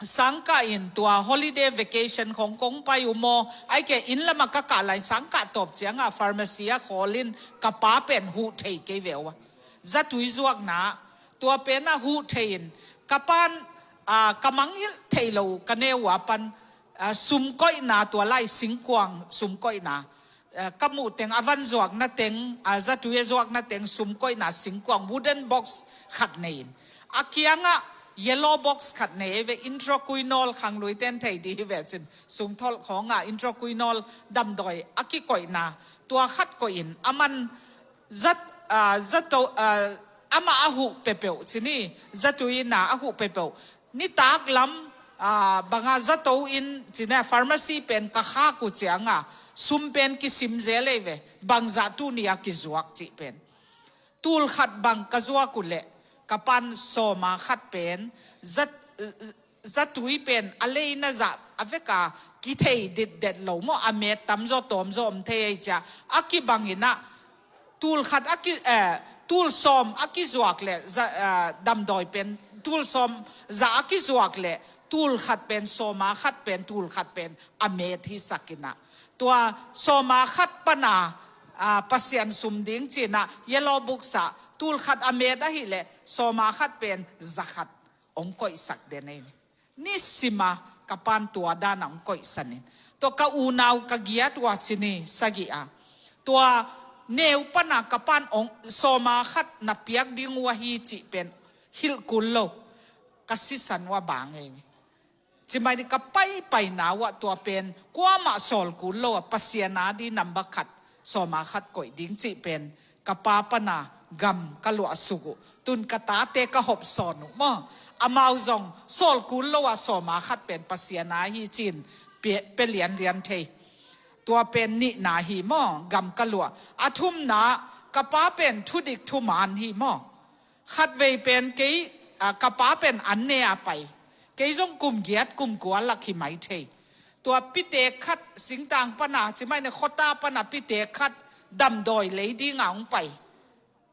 sangkah in tua holiday vacation khong kong pai uh maw, ai ke inn lama ka kah lai sangkah tawp cianga pharmacy a khawl in ka pa pen huh thei kei ve uh a. Zatui zuakna, tua pen a huh thei in ka pan, a, ka mangngilh thei lo ka neu uh a pan, a, sum koihna tua lai singkuang sum koihna, a, ka muh teng a van zuakna teng, a, zatui a zuakna teng sum koihna singkuang wooden box khat nei in. A kiangah yellow box khat nei ei ve, introquinol khang lui ten thei di hi ve cin. Sungtholh khawngah introquinol damdawi a kikoihna tua khat koih in a man zat, a, zato, a, amah a huh pepeuh cini, zatui ina a huh pepeuh. Nitak lam, a, banga zato in cina pharmacy pen ka khak uh cianga sum pen kisim zel ei ve, bangzah tuni a kizuak cih pen. Tul khat bang ka zuak uh leh ka pan sawma khat pen zat, zatui pen a leina zah a veka kithei ditdet lo maw, a met tamzaw tawmzaw om thei ei cia a kibang inah tul khat a ki, eh, tul sawm a kizuak le za, eh, damdawi pen tul sawm za a kizuak le tul khat pen sawma khat pen tul khat pen a met hi sakinah. Tua sawma khat pana, ah, Pasian sum ding cinah yellow box ah tul khat a met ahileh sawma khat pen za khat hong koihsak den ei. Nisima ka pan tua dana hong koihsanin. Tua ka unau ka giat uh a cini sagih a. Tua neu pana ka pan hong sawma khat na piak ding uh ahi cih pen hilh kul lo. Ka sisan uh a bang ei. Cimai ni ka paipaina uh a tua pen kuamah sawl kul lo a Pasian a di namba khat sawma khat koih ding cih pen ka pa pana gam ka luah suk uh. Tun ka tate ka hop sawn uh maw. Amau zong sawl kul lo a sawma khat pen Pasian a hi cin pe, pe lianlian thei. Tua pen nihna hi maw, gam ka luah. A thumna ka pa pen thudik thuman hi maw. Khatvei pen kei, a, ka pa pen an ne a pai. Kei zong kum giat kum kua lak hi mai thei. Tua pitek khat singtang pana, cimai ne khota pana pitek khat damdawi lei dinga hong pai.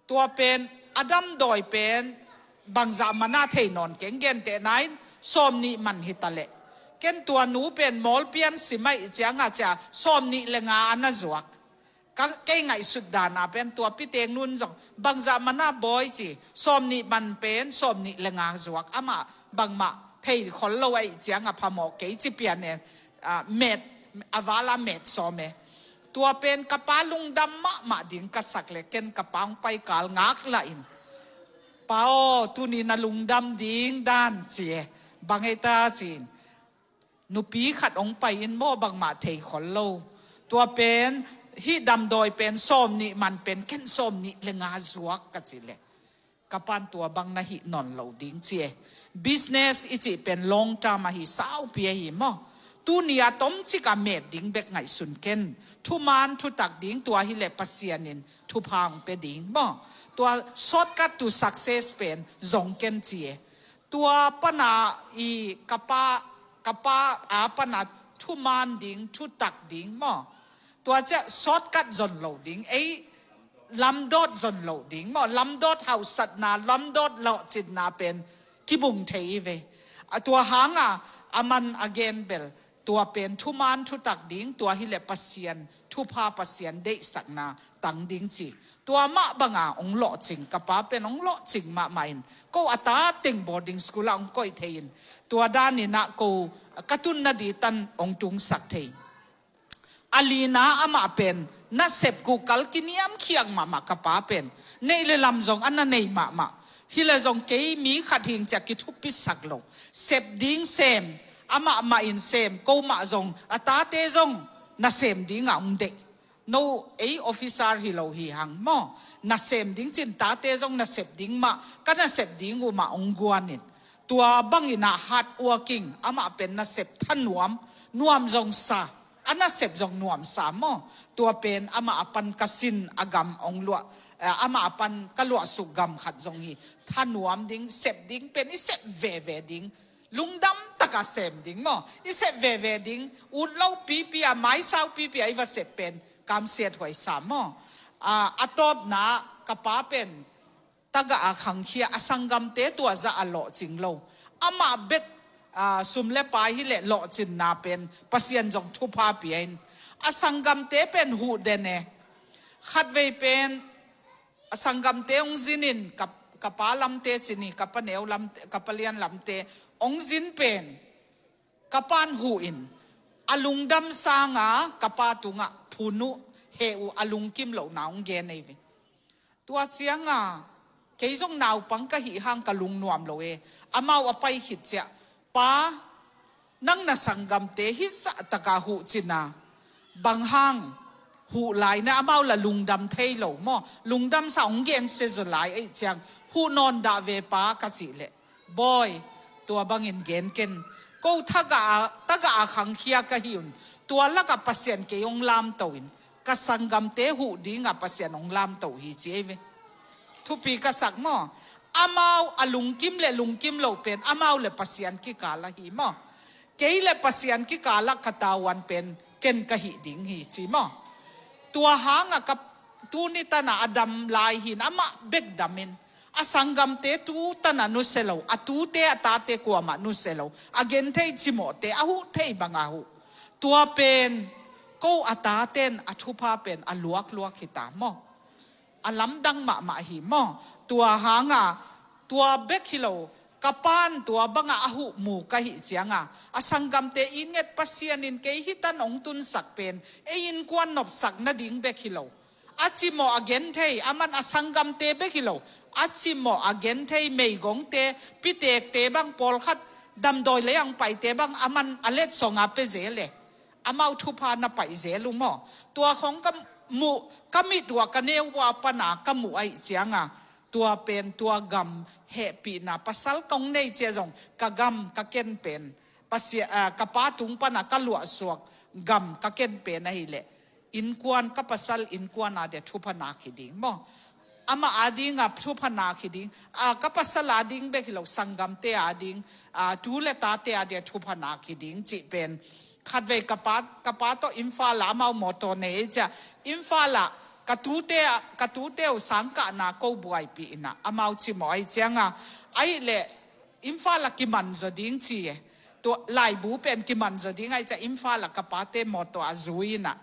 Tua pen a damdawi pen bangzah mana thei nawn keng, gentehna in sawm nih man hi taleh. Ken tua nu pen mawlpian simai cianga cia sawm nih le nga a na zuak. Ka, kei ngaihsut dana pen tua pitek nun zong bangzah mana bawi ci, sawm nih man pen sawm nih le nga zuak, amah bangmah thei khol lo aih cianga phamawh kei ci pian e, a, met, a vala met sawm e. Tua pen ka pa lungdam mahmah ding ka sak le ken ka pa hong paikal ngak lah in. Pa aw, tuni na lungdam ding dan ci e, bang ei ta ci in. Nupi khat hong pai in maw bangmah thei khol lo. Tua pen, hih damdawi pen sawm nih man pen ken sawm nih le nga zuak ka ci le. Ka pan tua bang na hih nawn lo ding ci e. Business i cih pen long term ahi saupi ahi maw. Tuni a tomcik a met ding bek ngaihsun ken. Thuman thutak ding, tua hileh Pasian in thupha hong pia ding maw. Tua shortcut to success pen zong ken ci e. Tua pana i ka pa, ka pa a pana thuman ding, thutak ding maw. Tua ciah shortcut zon lo ding, ei lamdawt zon lo ding maw. Lamdawt hausatna, lamdawt lawhcinna pen kibung thei hi ve. A tua hanga a man a gen bel, tua pen thuman thutak ding, tua hileh Pasian thupha, Pasian deihsakna tang ding ci. Tua mah banga hong lawhcing, ka pa pen hong lawhcing mahmah in, ko a ta teng boarding school ah hong koih thei in, tua daninah ko ka tunna ditan hong tungsak thei. A lina amah pen nasep guhkal kiniamkhiak mahmah, ka pa pen neih le lam zong a na nei mahmah. Hileh zong kei mi khat hing ciah kithupisak lo. Sep ding sem, amah mah in sem, ko mah zong a tate zong nasem dingah hong deih. No ei officer hi lo hi hang maw. Nasem ding cin tate zong nasep ding mah, ka nasep ding uh mah hong guan in. Tua banginah hard working, amah pen nasep thanuam, nuam zong sa, a nasep zong nuam sa maw. Tua pen amah a pan ka sin a gam hong luah, eh, amah a pan ka luahsuk gam khat zong hi. Thanuam ding, sep ding pen i sep veve ding. Lungdam taka sem ding maw. I sep veve ding, ut lo pipi a, maisau pipi a i va sep pen kamsiat huai sa maw. Ah, a tawpna ka pa pen tagah a khangkhia, a sanggamte tua zah a lawhcing lo. Amah bek, ah, sum le pai hileh lawhcinna pen Pasian zong thupha pia in. A sanggamte pen huh den e. Khatvei pen a sanggamte hong zin in, ka, ka pa lamte cin hi, ka pa neu lamte, ka pa lian lamte hong zin pen ka pan huh in, a lungdam sanga ka pa tungah phun uh, heh uh, a lungkim lohna hong gen ei ve. Tua cianga kei zong naupang ka hih hang ka lungnuam lo e. Amau a pai khit ciah, pa, nang na sanggamte hih zahtaka huh cina, bang hang huh lai na amau la lungdam thei lo maw. Lungdam sa hong gensia zaw lai ei ciang, huh nawn dah ve pa ka cih leh, Bawi, tua bangin gen ken. Ko tagah a, tagah a khangkhia ka hi un. Tua lakah Pasian kei hong lamto in, ka sanggamte huh dingah Pasian hong lamto hi ci ei ve. Thupi ka sak maw. Amau a lungkim le lungkim lo pen amau le Pasian kikal ahi maw. Kei le Pasian kikalah ka tavuan pen ken ka hih ding hi ci maw. Tua hangah ka, tuni tanah a dam lai hin amah bek damin, a sanggamte tu tanah nusia lo, a tute a tate kuamah nusia lo, a genthei cimawhte a huh thei banga huh. Tua pen ko a taten a thupha pen a luakluak hita maw. A lamdang mahmah hi maw. Tua hanga, tua bek hi lo, ka pan tua banga a huh mu ka hih cianga, a sanggamte i nget Pasian in kei hitan hong tunsak pen ei innkuan nopsak nading bek hi lo. A cimawh a genthei a man a sanggamte bek hi lo. A cimawh a genthei meigongte, pitekte bang, pawlkhat damdawi lei ang paite bang a man a letsonga pia zel e. Amau thupha na paih zel uh maw. Tua khong ka muh, ka mit uh a ka neu uh a pana ka muh ahih cianga, tua pen tua gam hehpihna, pasal kong nei cia zong ka gam ka ken pen, Pasia, ah, ka pa tung pana ka luahsuak gam ka ken pen ahileh, innkuan, ka pasal innkuan a dia thupha nak hi ding maw. Amah a dinga thupha nak hi ding, ah, ka pasal a ding bek hi lo, sanggamte a ding, ah, tu le tate a dia thupha nak hi ding cih pen. Khatvei ka pa, ka pa tawh Imphal ah amau mawtaw nei ei cia, Imphal ah ka tute, ka tute uh sangkahna ko buaipih inah amau cimawh ahih cianga, ahileh Imphal ah kiman zaw ding ci e. Tua laibu pen kiman zaw ding ahih ciah Imphal ah ka pate mawtaw a zui inah,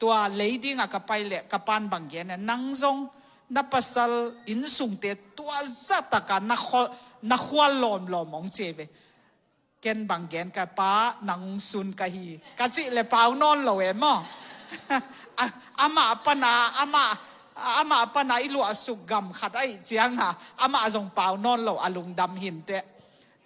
tua lei dingah ka pai leh ka pan bang gen e, nang zong na pasal innsungte tua zahtaka na khual, na khual lawmlawm hong ci ve. Ken bang gen ka, pa, nang sun ka hi ka cih le pau nawn lo e maw. A, amah pana, amah, amah pana i luahsuk gam khat ahih cianga amah zong pau nawn lo, a lungdam hinteh.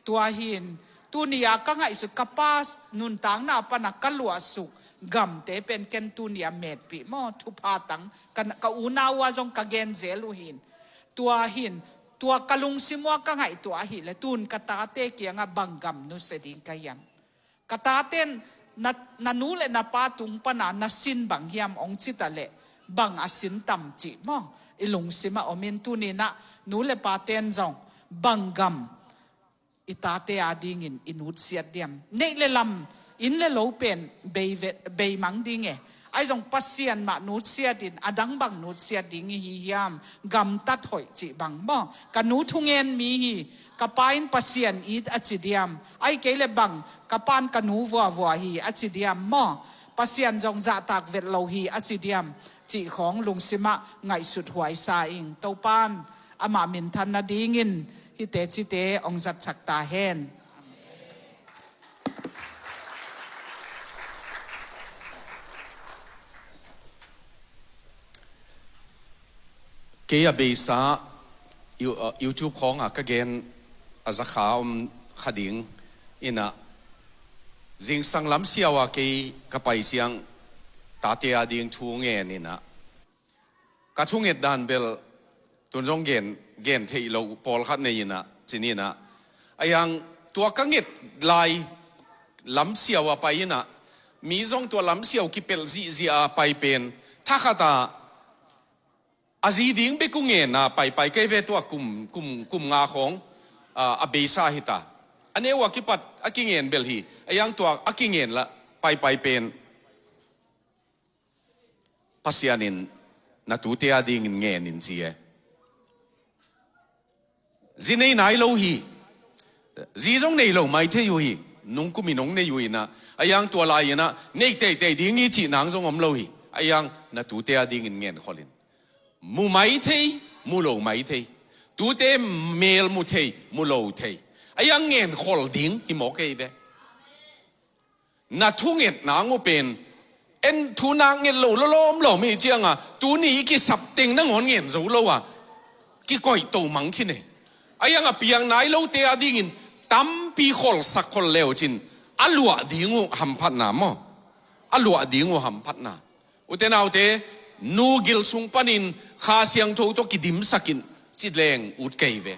Tua hin, tuni a ka ngaihsut ka pa nuntakna pana ka luahsuk gamte pen ken tuni a metpih maw, thupha tang, ka, ka unau a zong ka gen zel uh hin. Tua hin, tua ka lungsim uh a ka ngaihtuah ahileh tun ka tate kiangah bang gam nusia ding ka hiam. Ka taten Na, na nu le na pa tung pana na sin bang hiam hong cita leh bang a sin tam cih maw? I lungsimah om in, tuninah nu le paten zong bang gam i tate adingin i nutsiat diam? Neih le lam, inn le lo pen bei ve, beimang ding e. Ahi zong Pasian mah nutsiatin a dang bang nutsiat ding i hi hiam? Gamtat hoih cih bang maw? Ka nu thungen mi hi, ka pa in Pasian it a ci diam? Ahi kei le bang, ka pan ka nu vuavua hi a ci diam maw? Pasian zong zahtak vet lo hi a ci diam? Cih khawng lungsimah ngaihsut huaisa ing. Topan amah minthan nadingin hihte cite hong zatsak ta hen. Kei a beisa You-, uh, YouTube khawngah ka gen a zakha om kha ding inah, zingsang lam siau a kei ka pai siang tate ading thu ngen inah, ka thunget dan bel tun zong gen, gen theih loh pawlkhat nei inah, cin inah. A yang tua ka nget lai lam siau a pai inah, mi zong tua lam siau kipelh zihziah a pai pen, thakhat ah a zi ding bek uh ngen a paipai kei ve, tua kum, kum, kum nga khawng, ah, a beisa hi ta. A neu a kipat a kingen bel hi, a yang tua a kingen lah paipai pen Pasian in na tute adingin ngen in ci e. Zi nei nai lo hi. Zi zong nei lo mai thei uh hi. Nungkum in hong nei uh inah, a yang tua lai inah nei teitei ding hi cih nang zong om lo hi. A yang na tute adingin ngenkhol in. Mu mai thei, mu lo mai thei. Tute mel mu thei, mu lo thei. A yang ngenkhol ding hi mawk ei ve. Na thungetna ngu pen en thu nak nget lo lawlawm lawm hi cianga, tuni i kisap teng nangawn ngen zo lo a, kikoih to mang khin e. A yang a piang nai lote adingin tampi kholsak khol leu cin, a luah ding uh hamphatna maw? A luah ding uh hamphatna. Ute naute, nu gil sung panin Kha Siangtho tawh kidimsak in ci leng ut kei ve.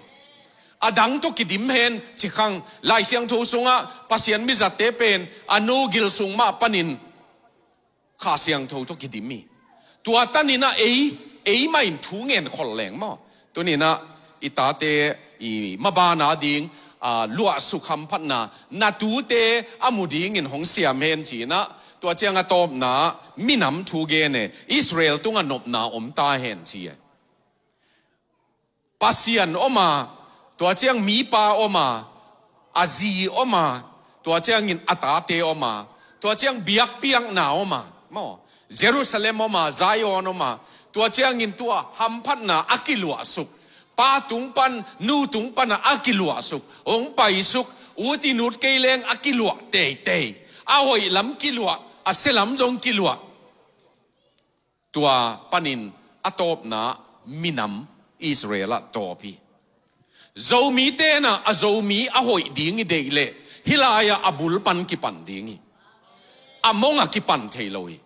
A dang tawh kidim hen ci khang. Lai Siangtho sungah Pasian mizatte pen a nu gil sung mah panin Kha Siangtho tawh kidim hi. Tua taninah ei, ei mah in thu ngen khol leng maw? Tuninah i tate i maban ading, a, luahsuk hamphatna, na tute a mu dingin hong siam hen cinah, tua ciang a tawpna minam thu gen e, Israel tungah nopna om ta hen ci e. Pasian om a, tua ciang mipa om a, a zi om a, tua ciangin a tate om a, tua ciang biakpiakna om a, maw? Jerusalem om a, Zion om a, tua ciangin tua hamphatna a kiluahsuk, pa tung pan, nu tung pana a kiluahsuk, hong paisuk, ut i nut kei leng a kiluah teitei, a hoih lam kiluah, a sia lam zong kiluah. Tua panin a tawpna minam Israel ah tawp hi. Zomi tenah a Zomi a hoih ding i deih leh hih lai-ah a bul pan kipan ding hi. A mong a kipan thei lo hi.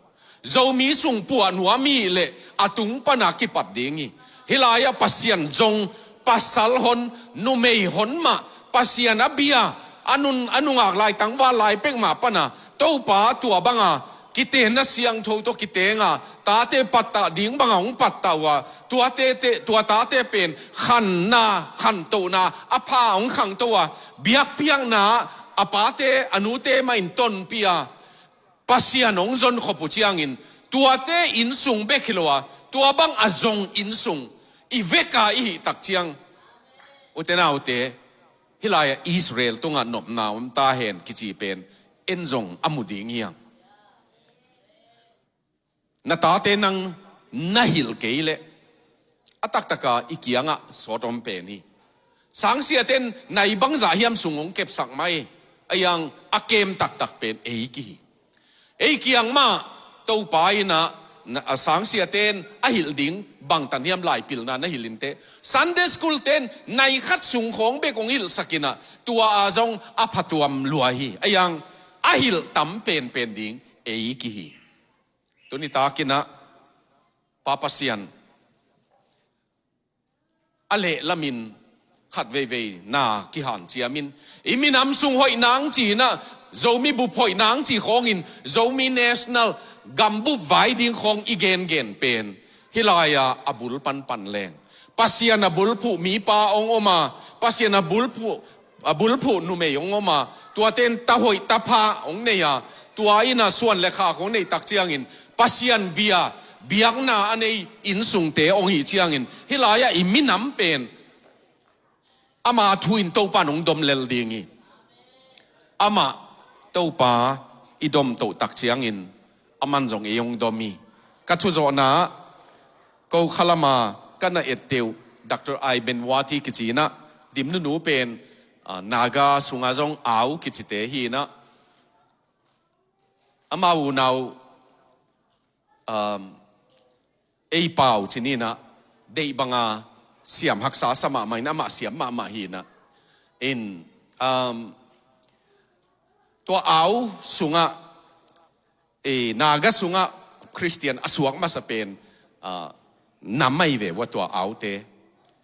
Zomi sung puah nuam hi leh a tung pana kipat ding hi. Hih lai-ah Pasian zong pasal hon, numei hon mah, Pasian a bia, a nun, a nungak lai tangval lai pek mah pana Topa tua banga kitenna siangtho tawh kitenga, tate pattah ding banga hong pattah uh a, tuate te, tua tate pen khanna, khantohna a pha hong khangto a, biakpiakna a pate a nute mah in tonpih a, Pasian hong zon khop uh ciangin, tuate innsung bek hi lo a, tua bang a zong innsung i veka i hih tak ciang, ute naute, hih lai-ah Israel tungah nopna om ta hen kici pen en zong a mu ding hiang. Na tate nang na hilh kei leh a taktaka i kiangah sawt om pen hi. Sangsiaten nai bangzah hiam sung hong kepsak mai, a yang a kem taktak pen ei kihi. Ei kiang mah Topa inah, na, a sangsiaten a hilh ding bangtan hiam laipilna na hilh inteh. Sunday school ten nai khat sung khawng bek hong hilhsak inah, tua a zong a phatuam lua hi. A yang a hilh tam penpen ding ei kihi. Tuni takinah Pa Pasian a lehlamin khat veivei na kihanciamin, i minam sung hoih nang ci-in ah, Zomi bup hoih nang ci khawngin, Zomi National gambup vai ding khawng i gengen pen hih lai-ah a bul panpan leng, Pasian a bulphuh mipa hong om a, Pasian a bulphuh, a bulphuh numei hong om a, tuate in ta hoih ta pha hong nei a, tua in ah suan le khak hong neih tak ciangin, Pasian bia, biakna a nei innsungte hong hih ciangin, hih lai-ah i minam pen ama thu in Topa in hong dom lel ding hi. Amah Topa i dom toh tak ciangin, aman zong ei hong dom hi. Ka thuzawhna ah, ko khalama ka na etteh uh, Doctor Ai Benwati kici in ah, dim nunu pen, ah, Naga sungah zong Au kicite hi in ah, amau unau, um, ei pau ci ni in ah, deih banga siam haksa sa mahmah in, amah siam mahmah hi in ah. In, um, tua Au sungah, eh, Naga sungah Khristian a suak masa pen, ah, nam ahi ve ua tua Aute.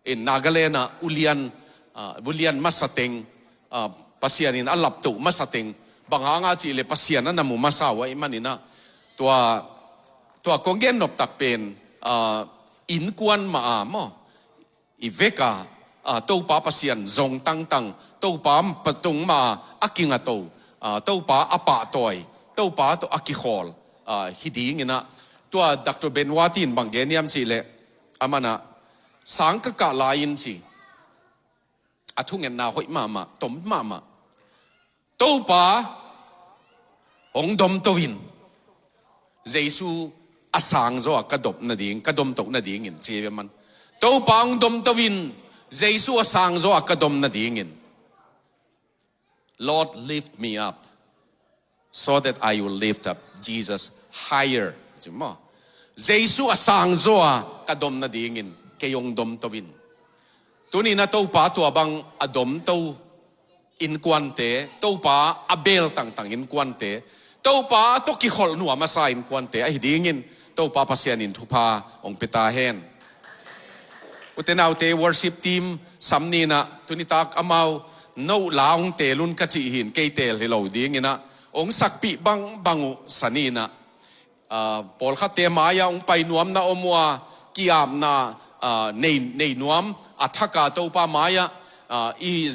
In Nagaland ah ulian, ah, ulian masa teng, ah, Pasian in a laptoh masa teng, bang hanga cih leh Pasian a na mu masa uh ahih manin ah, tua, tua kong gen nop tak pen, ah, innkuan mah a maw, i vek a, ah, Topa Pasian zong tangtang, Topa patung mah a kingato, ah, Topa a pahtawi, Topa tawh a kikhawl, ah, hi ding in ah, tua Doctor Benwati in bang gen hiam cih leh, aman ah, sang ka kah lai-in ci, a thungetna hoih mahmah, tom mahmah. Topa hong domto in, Jesu a sangzaw a ka dop nading, ka domtoh nadingin ci ve man. Topa hong domto in, Jesu a sangzaw a ka dom nadingin. Lord, lift me up so that I will lift up Jesus higher. Ci maw? Jesu a sangzaw a ka dom nadingin kei hong domto in. Tuni in ah Topa tua bang a domto innkuante, Topa a bel tangtang innkuante, Topa tawh kikholh nuam a sa innkuante ahi dingin Topa Pasian in thupha hong pia ta hen. Ute naute, worship team sam ni in ah, tuni tak amau no la hong teel un ka cih hi in, kei teel hi lo ding in ah, hong sakpih bangbang uh sa ni in ah, ah, pawlkhatte mai-ah hong pai nuamna om uh a, ki-apna, ah, nei, nei nuam a thak a Topa mai-ah, ah, i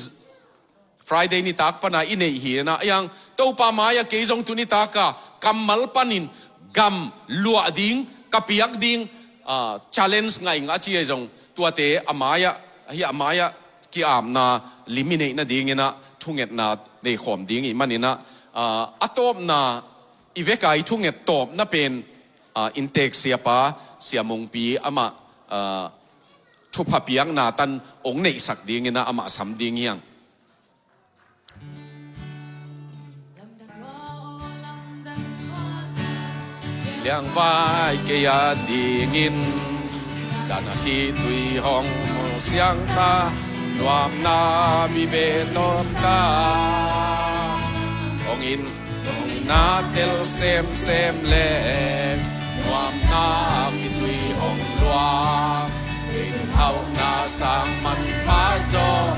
Friday nitak pan a i neih hi in ah, a hiang Topa mai-ah kei zong tuni tak a kammal panin gam luah ding, ka piak ding, ah, challenge ngaih ngah a ci ahi zong, tuate a mai-ah, ahi a mai-ah ki-apna lim i neih nading in ah thungetna nei khawm ding i hih manin ah, ah, a tawpna, i vek a i thunget tawpna pen, ah, inntek siapa, Sia Mungpi amah, ah, thupha piakna tan hong neihsak ding in ah amah sam ding hi hang. Liangvai kei a dingin, dan a khitui hong mu siangtha, nuamna vive tawmta. Hong in, hong in a tel semsem leh, nuamna khitui hong luang, in hauhna sang manpha zaw,